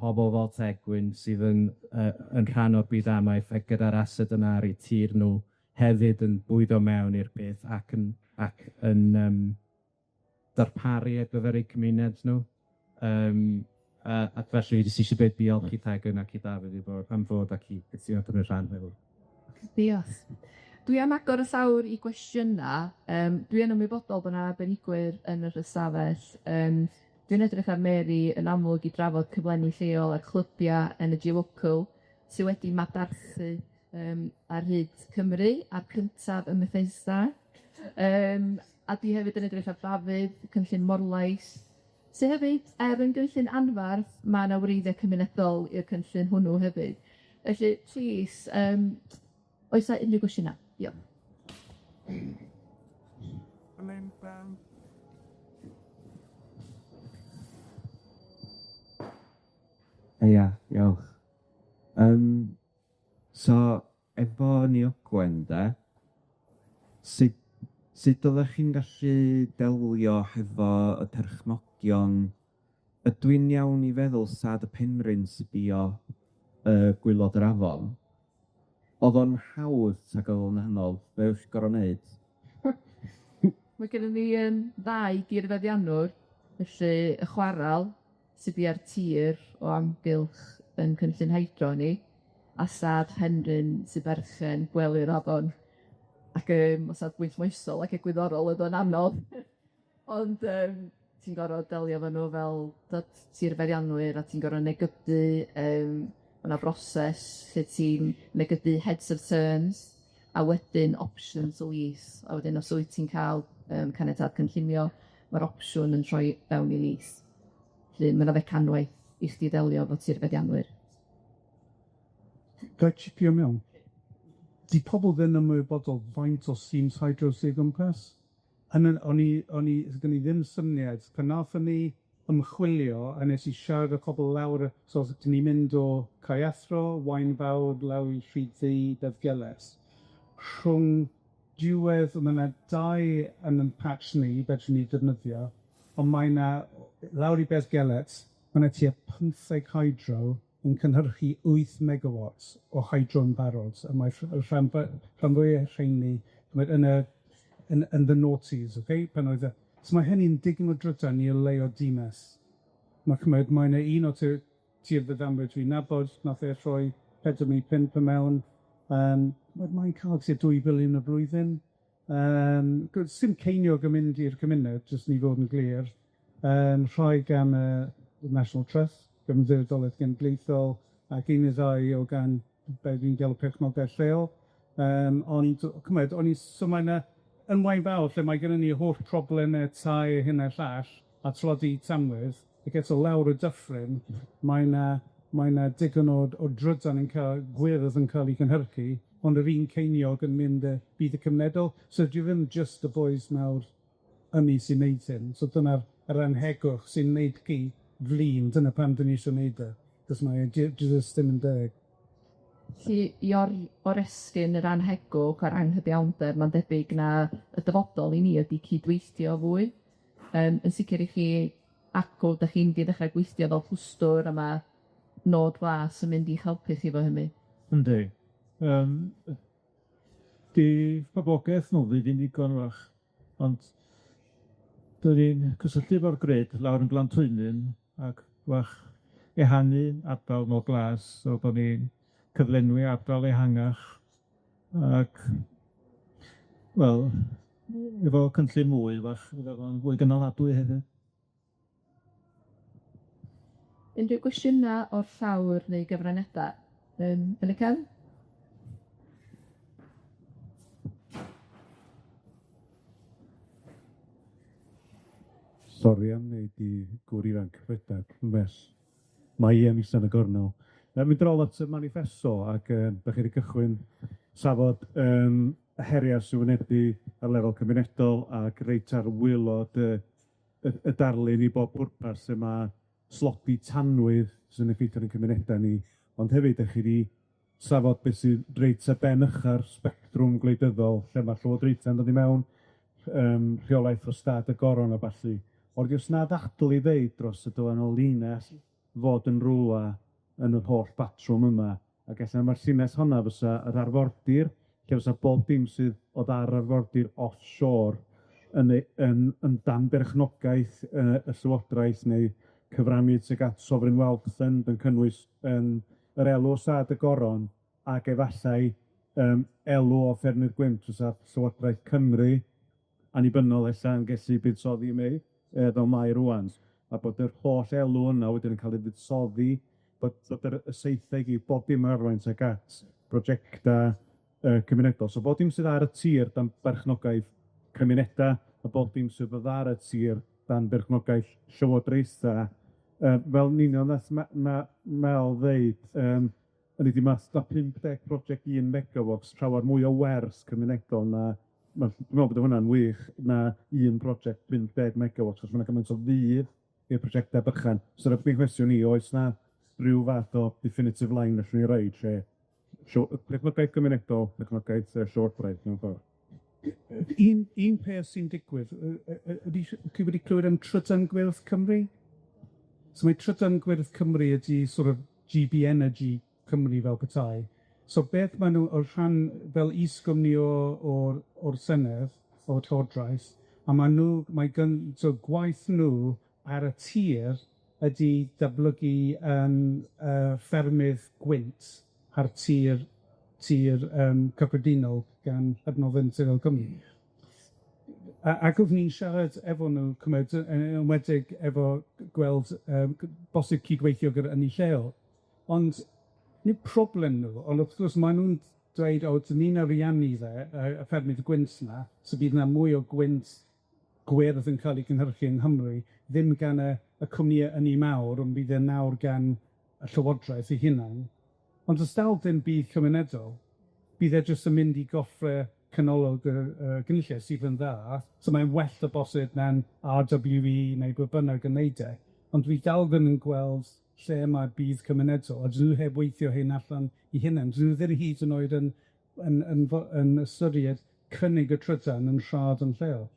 pobol fel Tegwyn sydd yn yy yn rhan o'r byd amaeth ac gyda'r ased yna ar eu tir nw hefyd yn bwydo mewn i'r peth ac yn ac yn yym darparu ar gyfer eu cymuned nw. Yym a ac felly jyst isie dweud diolch i Tegwyn ac i Dafydd i fod am fod ac i cytuno cymryd rhan heddiw. Diolch. Dwi am agor y llawr i gwestiyna'. Yym dwi yn ymwybodol bo' 'na arbenigwyr yn yr ystafell. Yym dwi'n edrych ar Mary yn amlwg i drafod cyflenwi lleol a clybia' Energy Local sy wedi madarthu yym ar hyd Cymru, a'r cyntaf ym Methesda. Yym a dwi hefyd yn edrych ar Dafydd, cynllun Morlais, sy hefyd, er yn gynllun anfarth, ma' 'na wreiddia' cymunedol i'r cynllun hwnnw hefyd. Felly, plîs, yym oes 'na unryw gwestiyna'? Diolch. Ia, diolch. Yym so efo Ynni Ogwen de, sut sut oddach chi'n gallu delio hefo y perchnogion? Ydw i'n iawn i feddwl Stad y Penrhyn sy bio yy gwylod yr afon? O'dd o'n hawdd tag o'dd o'n anodd, be' o'ch chi gor'o' neud? Mae gennyn ni yym ddau dirfeddiannwr, felly y chwaral sy bia'r tir o amgylch 'yn cynllun hydro ni, a stad Penrhyn sy berchen gwely'r afon. Ac yym o safbwynt moesol ac egwyddorol oedd o'n anodd ond yym ti'n gor'o' delio efo nw fel t'od tirfeiddianwyr a ti'n gor'o' negydu yym ma' 'na broses lle ti'n negydu heads of terms a wedyn options o lease, a wedyn os wyt ti'n ca'l yym caniatâd cynllunio ma'r opsiwn yn troi fewn i lease. Felly ma' 'na fecanwaith i chdi ddelio efo tirfeiddianwyr. Gai chipio mewn? 'Di pobol ddim ymwybodol faint o schemes hydro sy o gwmpas. Yn yn o'n i o'n i sgyn i ddim syniad pan nathon ni ymchwilio a nes i siarad â pobol lawr y so os 'dyn ni'n mynd o Caeathro, Waunfawr, lawr i Rhyd Ddu, Beddgelert, rhwng diwedd, ma' 'na dau yn 'yn patch ni, fedrwn ni defnyddio, on' mae 'na lawr i Beddgelert, ma' 'na tua pymtheg hydro yn cynhyrchu wyth megawatts o hydro'n barod, a mae y rhan rhan fwya rheini ch'mod yn y yn yn the noughties, ok? Pan oedd y... So mae hynny'n digon o drydan i oleuo dinas. Ma' ch'mod, mae 'na un o tirfeiddianwyr dwi'n nabod, nath e rhoi 4.5 i mewn, ch'mod mae'n ca'l tua dwy biliwn y blwyddyn. Sdim ceiniog yn mynd i'r cymuned, jyst i fod yn glir. Rhai gan y National Trust, gan Ymddiriedolaeth Genedlaethol, ac un neu ddau o gan be fi'n galw perchnogaeth lleol. Ond ch'mod, o'n i so mae 'na yn Waunfawr, lle mae gynnon ni holl probleme tai hyn a'r llall, a tlodi tanwydd, ac eto lawr y dyffryn, mae 'na mae 'na digon o drydan yn ca'l gwyrdd yn ca'l 'i cynhyrchu, ond yr un ceiniog yn mynd yy byd y cymunedol. So dyw ddim jyst y bois mawr ynni sy'n neud hyn. So dyna'r yr anhegwch sy'n neud chi flin, dyna pam 'dyn ni isio neud e, 'chos mae e jyst ddim yn deg. Felly i oresgyn yr anhegwch a'r anghyfiawnder, ma'n debyg na y dyfodol i ni ydi cydweithio fwy. Yym yn sicir i chi acw, 'dach chi'n mynd i ddechra gweithio fel clwstwr a ma' nod glas yn mynd i'ch helpu chi efo hynny. Yndi. 'Di poblogaeth Mowlfy ddim ddigon 'w'rach, ond 'dan ni'n cysylltu efo'r grid lawr yn Glantwymyn ac 'w'rach ehangu ardal Nod Glas fel bo' ni'n cyflenwi ardal ehangach ac wel, efo cynllun mwy 'w'rach fydda fo'n fwy gynaladwy hefyd. Unrhyw gwestiyna o'r llawr neu gyfraniada yn y cefn? Sori am wneud i gŵr ifanc rhedag yn bell. Mae Ian ista yn y gornel. Mynd yn ôl at y maniffesto ac 'dach chi 'di cychwyn trafod y heria' sy'n wynebu ar lefel cymunedol ac reit ar waelod y darlun i bob pwrpas lle ma' slodi tanwydd sy'n effeithio ar 'yn cymuneda ni, ond hefyd 'dach chi 'di trafod beth sydd reit ar ben ucha'r sbectrwm gwleidyddol, lle ma'r llywodraethau'n dod i mewn rheolaeth o stad y goron a ballu. Ond o's 'na ddadl i ddeud dros y dyla 'na linell fod yn rwla yn yr holl batrwm yma, ac ella ma'r llinell honna fysa yr arfordir, lle fysa bob dim sydd o dar arfordir offshore yn ei yn yn dan berchnogaeth y llywodraeth neu cyfrannu tuag at Sovereign Wealth Fund yn cynnwys yr elw o stad y goron ac efallai elw o ffermydd gwynt fysa Llywodraeth Cymru annibynnol ella yn gellu buddsoddi mwy fel mae rŵan, a bod yr holl elw yna wedyn yn ca'l ei fuddsoddi, bod yr y saethau i gyd, bob dim yn arwain tuag at brojecta cymunedol. So bob dim sydd ar y tir dan berchnogaeth cymuneda, a bob dim sydd oddi ar y tir dan berchnogaeth llywodraetha, fel yn union nath ma' Mel ddeud, hynny ydi ma' 50 project un megawatts llawer mwy o werth cymunedol na ma' dwi'n me'wl bod hwnna'n wych, na un project 50 megawatts, achos ma' 'na gymaint o fudd i'r projecta bychan. So 'na prif gwestiwn i, oes 'na ryw fath o definitive line allwn ni roid lle perchnogaeth gymunedol, perchnogaeth llywodraeth mewn ffordd? Un peth sy'n digwydd, ydi chi wedi clywed am Trydan Gwyrdd Cymru? So mae Trydan Gwyrdd Cymru ydi sort of GB Energy Cymru fel petai. So beth ma' nw o rhan fel is-gwmni o o'r o'r Senedd, o'r Llywodraeth, a ma' nw mae gyn so gwaith nw ar y tir ydi datblygu ffermydd gwynt ar tir cyffredinol. gan Adnoddau Naturiol Cymru. Ac wrth ni'n siarad efo nw, ch'mod, yn enwedig efo gweld bosib cydweithio gyda ynni lleol, ond nid problem nw, ond wrth gwrs ma' nw'n dweud, o, 'dyn ni'n ariannu fe, y ffermydd gwynt 'na, so bydd 'na mwy o gwynt gwyrdd yn ca'l 'i cynhyrchu yng Nghymru, ddim gan y cwmnïe ynni mawr, ond bydd e nawr gan y llywodraeth ei hunan. Ond do's dal dim budd cymunedol, bydd e jyst yn mynd i goffre canolog y gynulliad sydd yn dda, so mae'n well o bosib na'n RWE neu bwy bynnag yn neud e, ond dwi dal ddim yn gweld lle mae'r budd cymunedol, a dyn nw heb weithio hyn allan 'u hunen, dyn nw ddim hyd yn oed yn ystyried cynnig y trydan yn rhad yn lleol.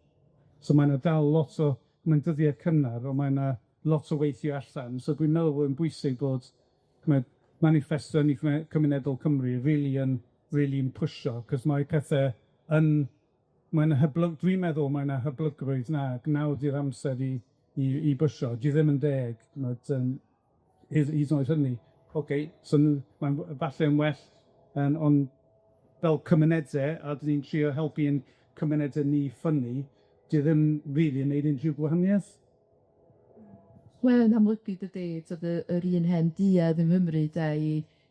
So mae 'na dal lot o, mae'n dyddie cynnar, on' mae 'na lot o weithio allan, so dwi'n meddwl bod yn bwysig bod, ch'mod, maniffesto Ynni Cymunedol Cymru rili yn rili'n pwsio, 'cos mae pethe yn, mae 'na hyblyg- dwi'n meddwl mae 'na hyblygrwydd 'na, ac nawr 'di'r amser i bwsio, dwi ddim yn deg, ch'mod hyd yn oed hynny. Ocê, so mae'n falle'n well, ond fel cymunede, a 'dyn ni'n trio helpu ein cymunede ni ffynnu, 'di e ddim rili yn neud unrhyw gwahanieth. Wel, yn amlygu dydi, t'od yr un hen duedd yng Nghymru de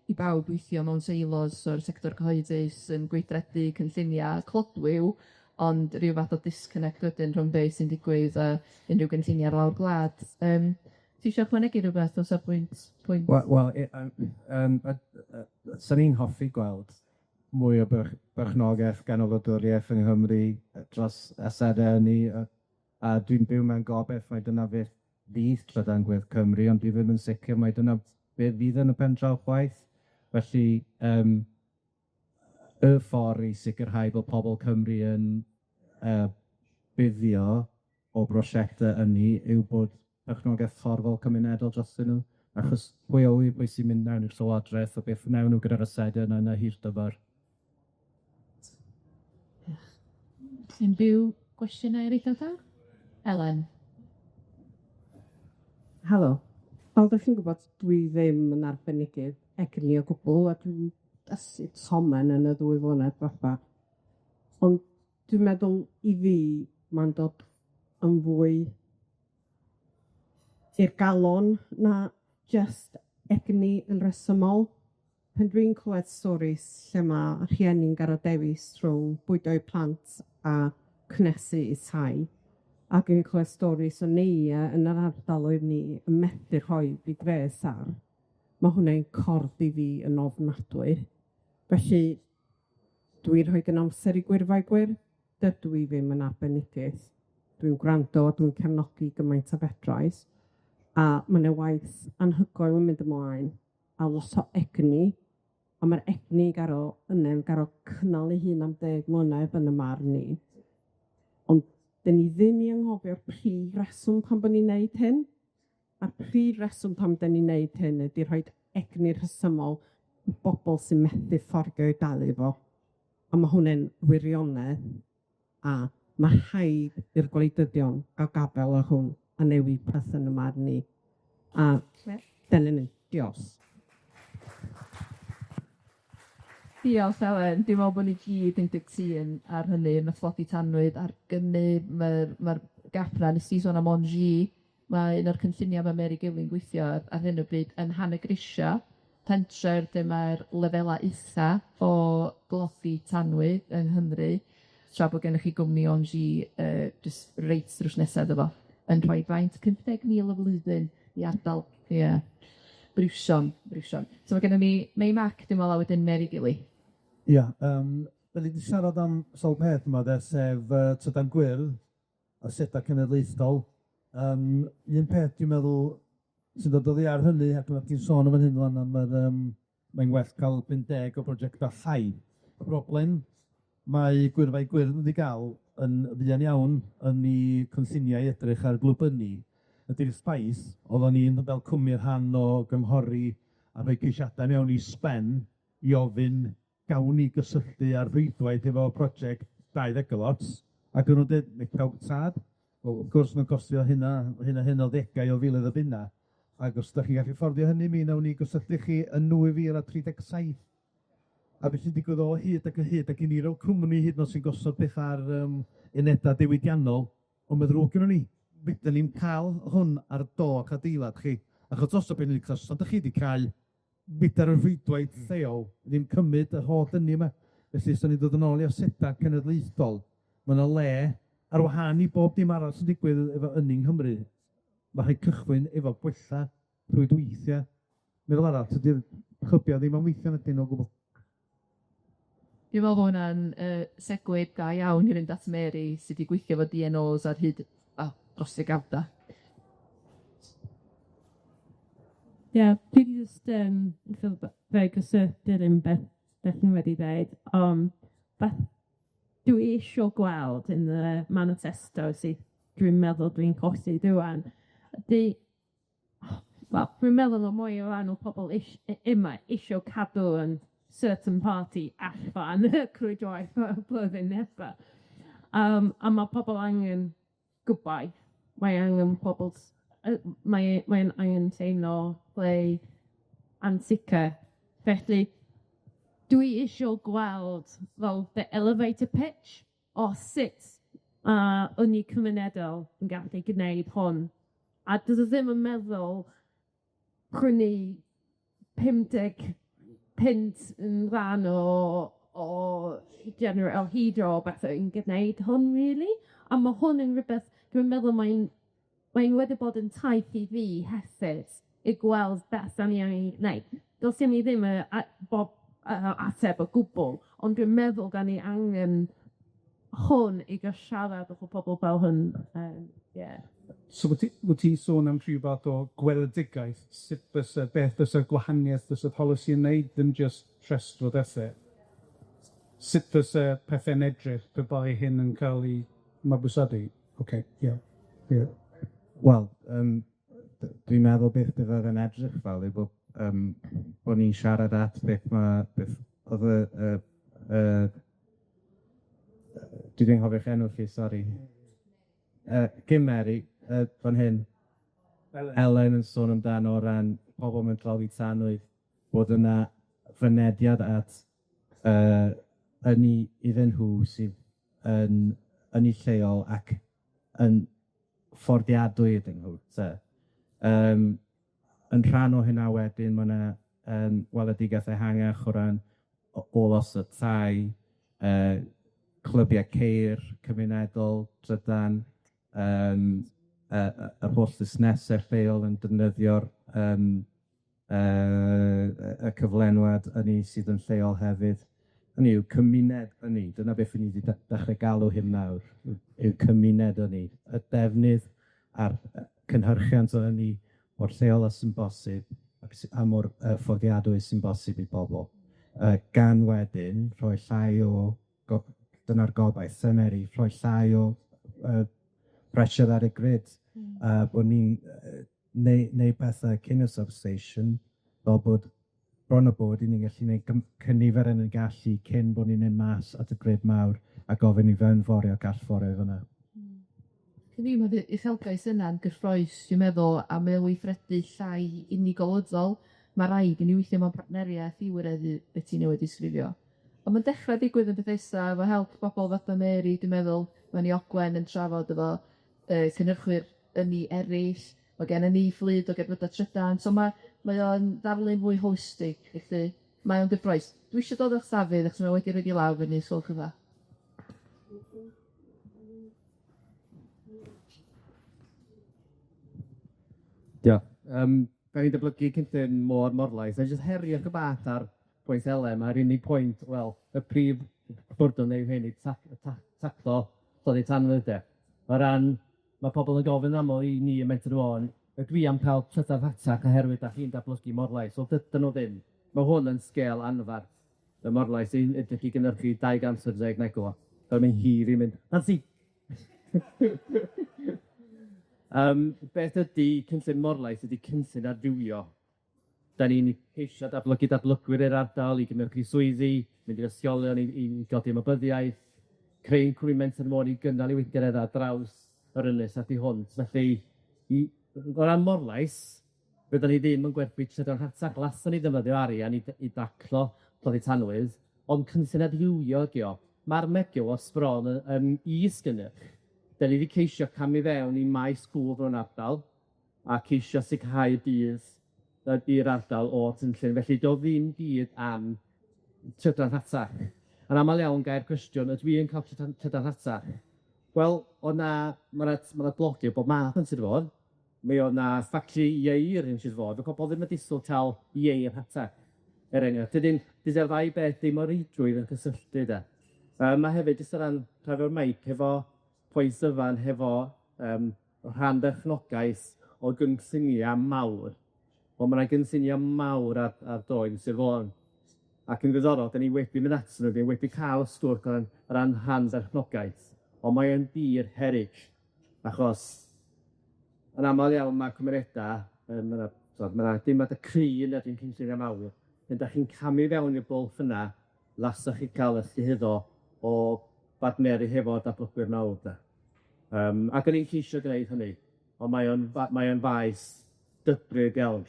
i bawb weithio mewn seilos o'r sector cyhoeddus yn gweithredu cynllunia' clodwiw, ond ryw fath o disconnect wedyn rhwng beth sy'n digwydd a unrhyw gynllunia' ar lawr gwlad. Ti isio ychwanegu rwbeth o safbwynt pwynt? Wel swn i'n hoffi gweld mwy o berchnogaeth gan y wladwriaeth yng Nghymru dros asede ynni a dwi'n byw mewn gobeth mai dyna beth fydd Trydan Gwyrdd Cymru, ond dwi ddim yn sicir mai dyna be' fydd yn y pen draw chwaith. Felly y ffor i sicirhau bod pobol Cymru yn buddio o brosiecte ynni yw bod perchnogaeth torfol cymunedol drostyn nw, achos pwy a ŵyr pwy sy'n mynd mewn i'r Llywodraeth a beth wnewn nw gyda'r asede yna yn y hir dymor. Unrhyw gwestiynau eraill o llaw? Elen. Helo. Fel 'dach chi'n gwbod, dwi ddim yn arbenigydd egni o gwbwl, a dwi'n ysu tomen yn y ddwy flynedd dwetha. Ond dwi'n meddwl i fi, ma'n dod yn fwy i'r galon na jyst egni yn resymol. Pan dwi'n clywed storis lle ma' rhieni'n gor'o' dewis rhwng bwydo eu plant a cnesu 'u tai, ac yn clywed storis o neia yn yr ardaloedd ni yn methu rhoid 'u gwres ar, ma' hwnna'n corddi fi yn ofnadwy. Felly, dwi'n rhoid 'yn amser i Gwyrfai Gwyrdd, dydw i ddim yn arbenigydd. Dwi'n gwrando, dwi'n cefnogi gymaint â fedrais, a ma' 'na waith anhygoel yn mynd ymlaen, a lot o egni, a ma'r egni garo yne'n garo cynnal ei hun am 10 mlynedd yn y marn i. Ond 'dyn ni ddim i anghofio'r prif reswm pam bo' ni'n neud hyn, a'r prif reswm pam 'dyn ni'n neud hyn ydi rhoid egni rhesymol i bobol sy'n methu fforddio i dalu fo. A ma' hwnne'n wirionedd, a ma' rhaid i'r gwleidyddion ga'l gafel ar hwn a newid pethe yn y marn i. A dyna ni. Diolch. Diolch Elen, dwi'n me'wl bo' ni gyd yn gytûn ar hynny, ma' tlodi tanwydd ar gynnydd, ma'r gap 'na, nes di sôn am Engie, ma' un o'r cynllunia' ma' Meri Gilli'n gweithio ar hyn o bryd yn Nhanygrisia, pentref lle ma'r lefela isa o glodi tanwydd yng Nghymru, tra bo' gennych chi gwmni Engie jyst reit drws nesa iddo fo, yn rhoi faint, 50,000 y flwyddyn i ardal, ie, Briwsion, briwsion. So ma' gennym ni Mei Mac, dwi'n me'wl, a wedyn Meri Gilly. Ia, 'dan ni 'di siarad am sawl peth yma de, sef trydan gwyrdd, aseda cenedlaethol. Un peth dwi'n meddwl sy'n dod oddi ar hynny, ac o'ch ti'n sôn yn fan hyn rŵan am yr mae'n well ca'l 50 o brojecta llai. Y broblem mae Gwyrfai Gwyrdd wedi ga'l yn fuan iawn yn 'u cynlluniau edrych ar glwb ynni ydi'r ffaith oeddan ni'n fel cwmni rhan o gynghori a rhoi ceisiadau mewn i SPEN i ofyn gawn ni gysylltu ar rwydwaith efo project 2 megawatts, ac o'n nw'n deud, neu pawb tad. Wel, wrth gwrs, ma'n costio hynna, hyn a hyn o ddegau o filoedd o bunna, ac os 'dach chi'n gallu fforddio hynny, mi nawn ni gysylltu chi yn 2037. A be' sy'n digwydd o hyd ac o hyd, ac i ni fel cwmni hyd yn o'd sy'n gosod petha ar yym uneda diwydiannol, on' ma' ddrwg gynnon ni, fedran ni'm ca'l hwn ar do 'ych adeilad chi, achos os o be' ni'n 'dach chi 'di cau, fedar y rhwydwaith lleol ddim cymryd yr holl ynni 'ma. Felly, os 'dan ni'n dod yn ôl i aseda cenedlaethol, ma' 'na le ar wahân i bob dim arall sy'n digwydd efo ynni yng Nghymru, ma' rhaid cychwyn efo gwella rhwydweithia. Meddwl arall, tydi'r clybia ddim am weithio nacdyn o gwbwl. Dwi'n me'wl bo' hwnna'n yy segue da iawn i fynd at Mary sy 'di gweithio efo Dee En Oes ar hyd, wel, dros degawda. Ie, dwi jyst yym fe gysylltu'r un beth Bethan wedi dweud, on' beth dwi isio gweld yn y manifesto sydd dwi'n meddwl dwi'n colli rŵan ydi wel, dwi'n meddwl ma' mwy o ran o pobol ish- yma isio cadw yn certain party allan y crwydroaeth blwyddyn nesa. A ma' pobol angen gobaith, mae angen pobol mae mae'n angen teimlo lle ansicir. Felly dwi isio gweld fel the elevator pitch o sut ma' ynni cymunedol yn gallu gneud hwn. A dwi ddim yn meddwl prynu 50 punt yn rhan o o gener- o hydro o bethe yn gneud hwn rili. A ma' hwn yn rwbeth dwi'n meddwl mae'n mae'n wedi bod yn taith i fi hefyd i gweld beth 'dan ni angen gneud. Do's gen i ddim y a- bob ateb o gwbwl, ond dwi'n meddwl 'dan ni angen hwn i ga'l siarad efo pobol fel hwn yy ie. So wyt ti wyt ti'n sôn am rhyw fath o gweledigaeth, sut fysa beth fysa'r gwahanieth fysa polisi yn neud, ddim jyst rhestr o bethe? Sut fysa pethe'n edrych pe bai hyn yn ca'l 'i mabwysiadu? Ocê, ie, ie. Wel, dwi'n meddwl beth bydde fe'n edrych fel yw bod bo' ni'n siarad at beth ma' beth o'dd y y y dwi 'di anghofio'ch enw chi, sori. Cyn Meri, fan hyn. Elen. Elen yn sôn amdano o ran pobol mewn tlodi tanwydd, bod yna fynediad at ynni iddyn nhw sydd yn ynni lleol ac yn fforddiadwy iddyn nhw, te. Yn rhan o hynna wedyn, ma' 'na weledigaeth ehangach o ran ôl-osod tai, clybiau ceir cymunedol, trydan, yr holl fusnese lleol yn defnyddio'r y cyflenwad ynni sydd yn lleol hefyd. Hynny yw, cymuned ynni, dyna beth 'yn ni 'di dechre galw hyn nawr, yw cymuned ynni, y defnydd a'r cynhyrchiant o ynni mor lleol â sy'n bosib, ac a mor fforddiadwy sy'n bosib i bobol. Gan wedyn rhoi llai o dyna'r gobaith, Meri, rhoi llai o pressure ar y grid. Bo' ni'n neu pethe cyn y substation, fel bod bron a bod 'yn ni'n gallu neud cynifer yn y gallu cyn bo' ni'n mynd mas at y grid mawr a gofyn i fewnforio ac allforio fyn 'na. Yndi, ma' uchelgais yna'n gyffrous, dwi'n meddwl, a mae o weithredu llai unigolyddol. Ma' raid i ni weithio mewn partneriaeth i wireddu be' ti newydd disgrifio. On' ma'n dechra digwydd yn Bethesda efo help bobol fatha Mary, dwi'n meddwl, ma' ni Ogwen yn trafod efo cynhyrchwyr ynni eryll, ma' gennon ni fflyd o gerbydau trydan, so ma' mae o'n ddarlun fwy holistig, felly mae o'n gyffrous. Dwi isio dod at Dafydd achos mae wedi roid 'i law fyny, os gwelwch yn dda. Diolch. 'Dan ni'n datblygu cynllun môr Morlais, a jyst herio chydig bach ar pwynt Elen, ma'r unig pwynt, wel, y prif bwrdwn yw hyn i taclo tlodi tanwydd de. O ran, ma' pobol yn gofyn aml i ni ym Menter Môn, ydw i am ca'l trydan rhatach oherwydd 'dach chi'n datblygu Morlais? Wel, dydyn nw ddim. Ma' hwn yn sgêl anfarth. Y Morlais sy'n edrych i gynyrchu 250 megawatt. Fel mae'n hir i mynd, Nansi! Beth ydi cynllun Morlais ydi cynllun adfywio. 'Dan ni'n ceisio datblygu datblygwyr i'r ardal, i gynyrchu swyddi, mynd i'r ysgolion i godi ymwybyddiaeth, creu cwmni Menter Môn i gynnal 'i weithgaredda ar draws yr ynys a thu hwnt. Felly, o ran Morlais, fyddan ni ddim yn gwerthu trydan rhatach, lason ni ddefnyddio arian i daclo tlodi tanwydd, Ond cynllun adfywio ydi o. Ma'r megawatts bron yn yn is gynnyrch. 'Dan ni 'di ceisio camu fewn i maes gwr o'n ardal a ceisio sicrhau budd yy i'r ardal o'r cynllun, felly do'dd ddim byd am trydan rhatach. Yn amal iawn gai'r cwestiwn, ydw i yn ca'l trydan rhatach? Wel, o' 'na ma' 'na ma' 'na dlodi o bob math yn Sir Fôn. Mi o'dd 'na ffactri ieir yn Sir Fôn, o'dd pobol ddim yn disgwl ca'l ieir rhatach. Er enghraifft, dydyn dydi'r ddau beth ddim o reidrwydd yn cysylltu de. Ma' hefyd jyst o ran rhaid o'r meic hefo pwynt Dyfan hefo yym rhan berchnogaeth o gynllunia' mawr. Wel ma' 'na gynllunia' mawr ar doen Sir Fôn. Ac yn ddiddorol, 'dan ni wedi mynd atyn nw, 'dan ni wedi ca'l sgwrs o ran rhan berchnogaeth, on' mae yn dir peryg, achos yn amal iawn ma' cymuneda yn ma' 'na t'mod ma' 'na deimlad y cry yn erbyn cynllunia' mawr, pan 'dach chi'n camu fewn i'r bwlch yna, lasach chi ca'l 'ych cyhuddo o bartneru hefo datblygwyr mawr de. Ac o'n i'n ceisio gneud hynny, on' mae o'n mae o'n faes dybryd iawn.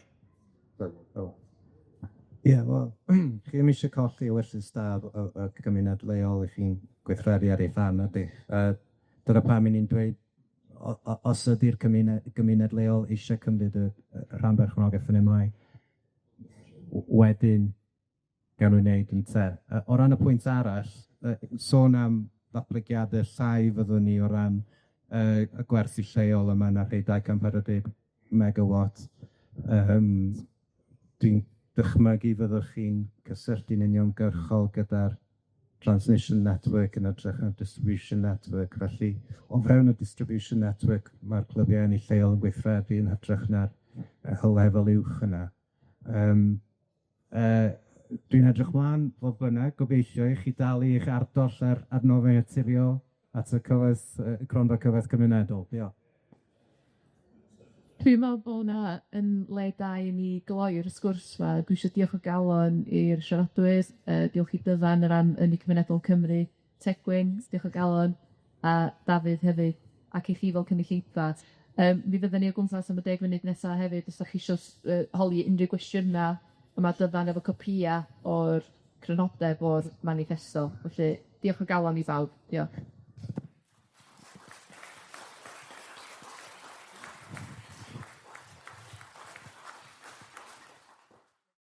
Ie, wel, chi ddim eisiau colli ewyllys da y gymuned leol i chi'n gweithredu ar ei rhan, nadi? Dyna pam 'yn ni'n dweud os ydi'r cymuned leol eisiau cymryd y rhan berchnogaeth yn ei mlaen, wedyn gawn nw wneud ynte. O ran y pwynt arall, sôn am ddatblygiade llai fyddwn ni o ran y gwersi lleol yma na rhei 240 megawatt. Dwi'n dychmygu fyddwch chi'n cysylltu'n uniongyrchol gyda'r transmission network yn ytrach na'r distribution network, felly o fewn y distribution network ma'r clybiau ynni lleol yn gweithredu yn hytrach na'r lefel uwch yna. Dwi'n edrych mlaen, fodd bynnag, gobeithio i chi dalu eich ardoll ar adnoddau naturiol at y cyfoeth yy Cronfa Cyfoeth Cymunedol. Diolch. Dwi'n me'wl bo' 'na yn le da i ni gloi'r sgwrs 'ma. Dwi isio diolch o galon i'r siaradwyr, diolch i Dyfan o ran Ynni Cymunedol Cymru, Tegwyn, diolch o galon, a Dafydd hefyd, ac i chi fel cynulleidfa. Mi fyddan ni o gwmpas am y deg munud nesa hefyd, os 'dach chi isio holi unryw gwestiyna, a ma' Dyfan efo copïa o'r crynodeb o'r maniffesto. Felly, diolch o galon i bawb. Diolch.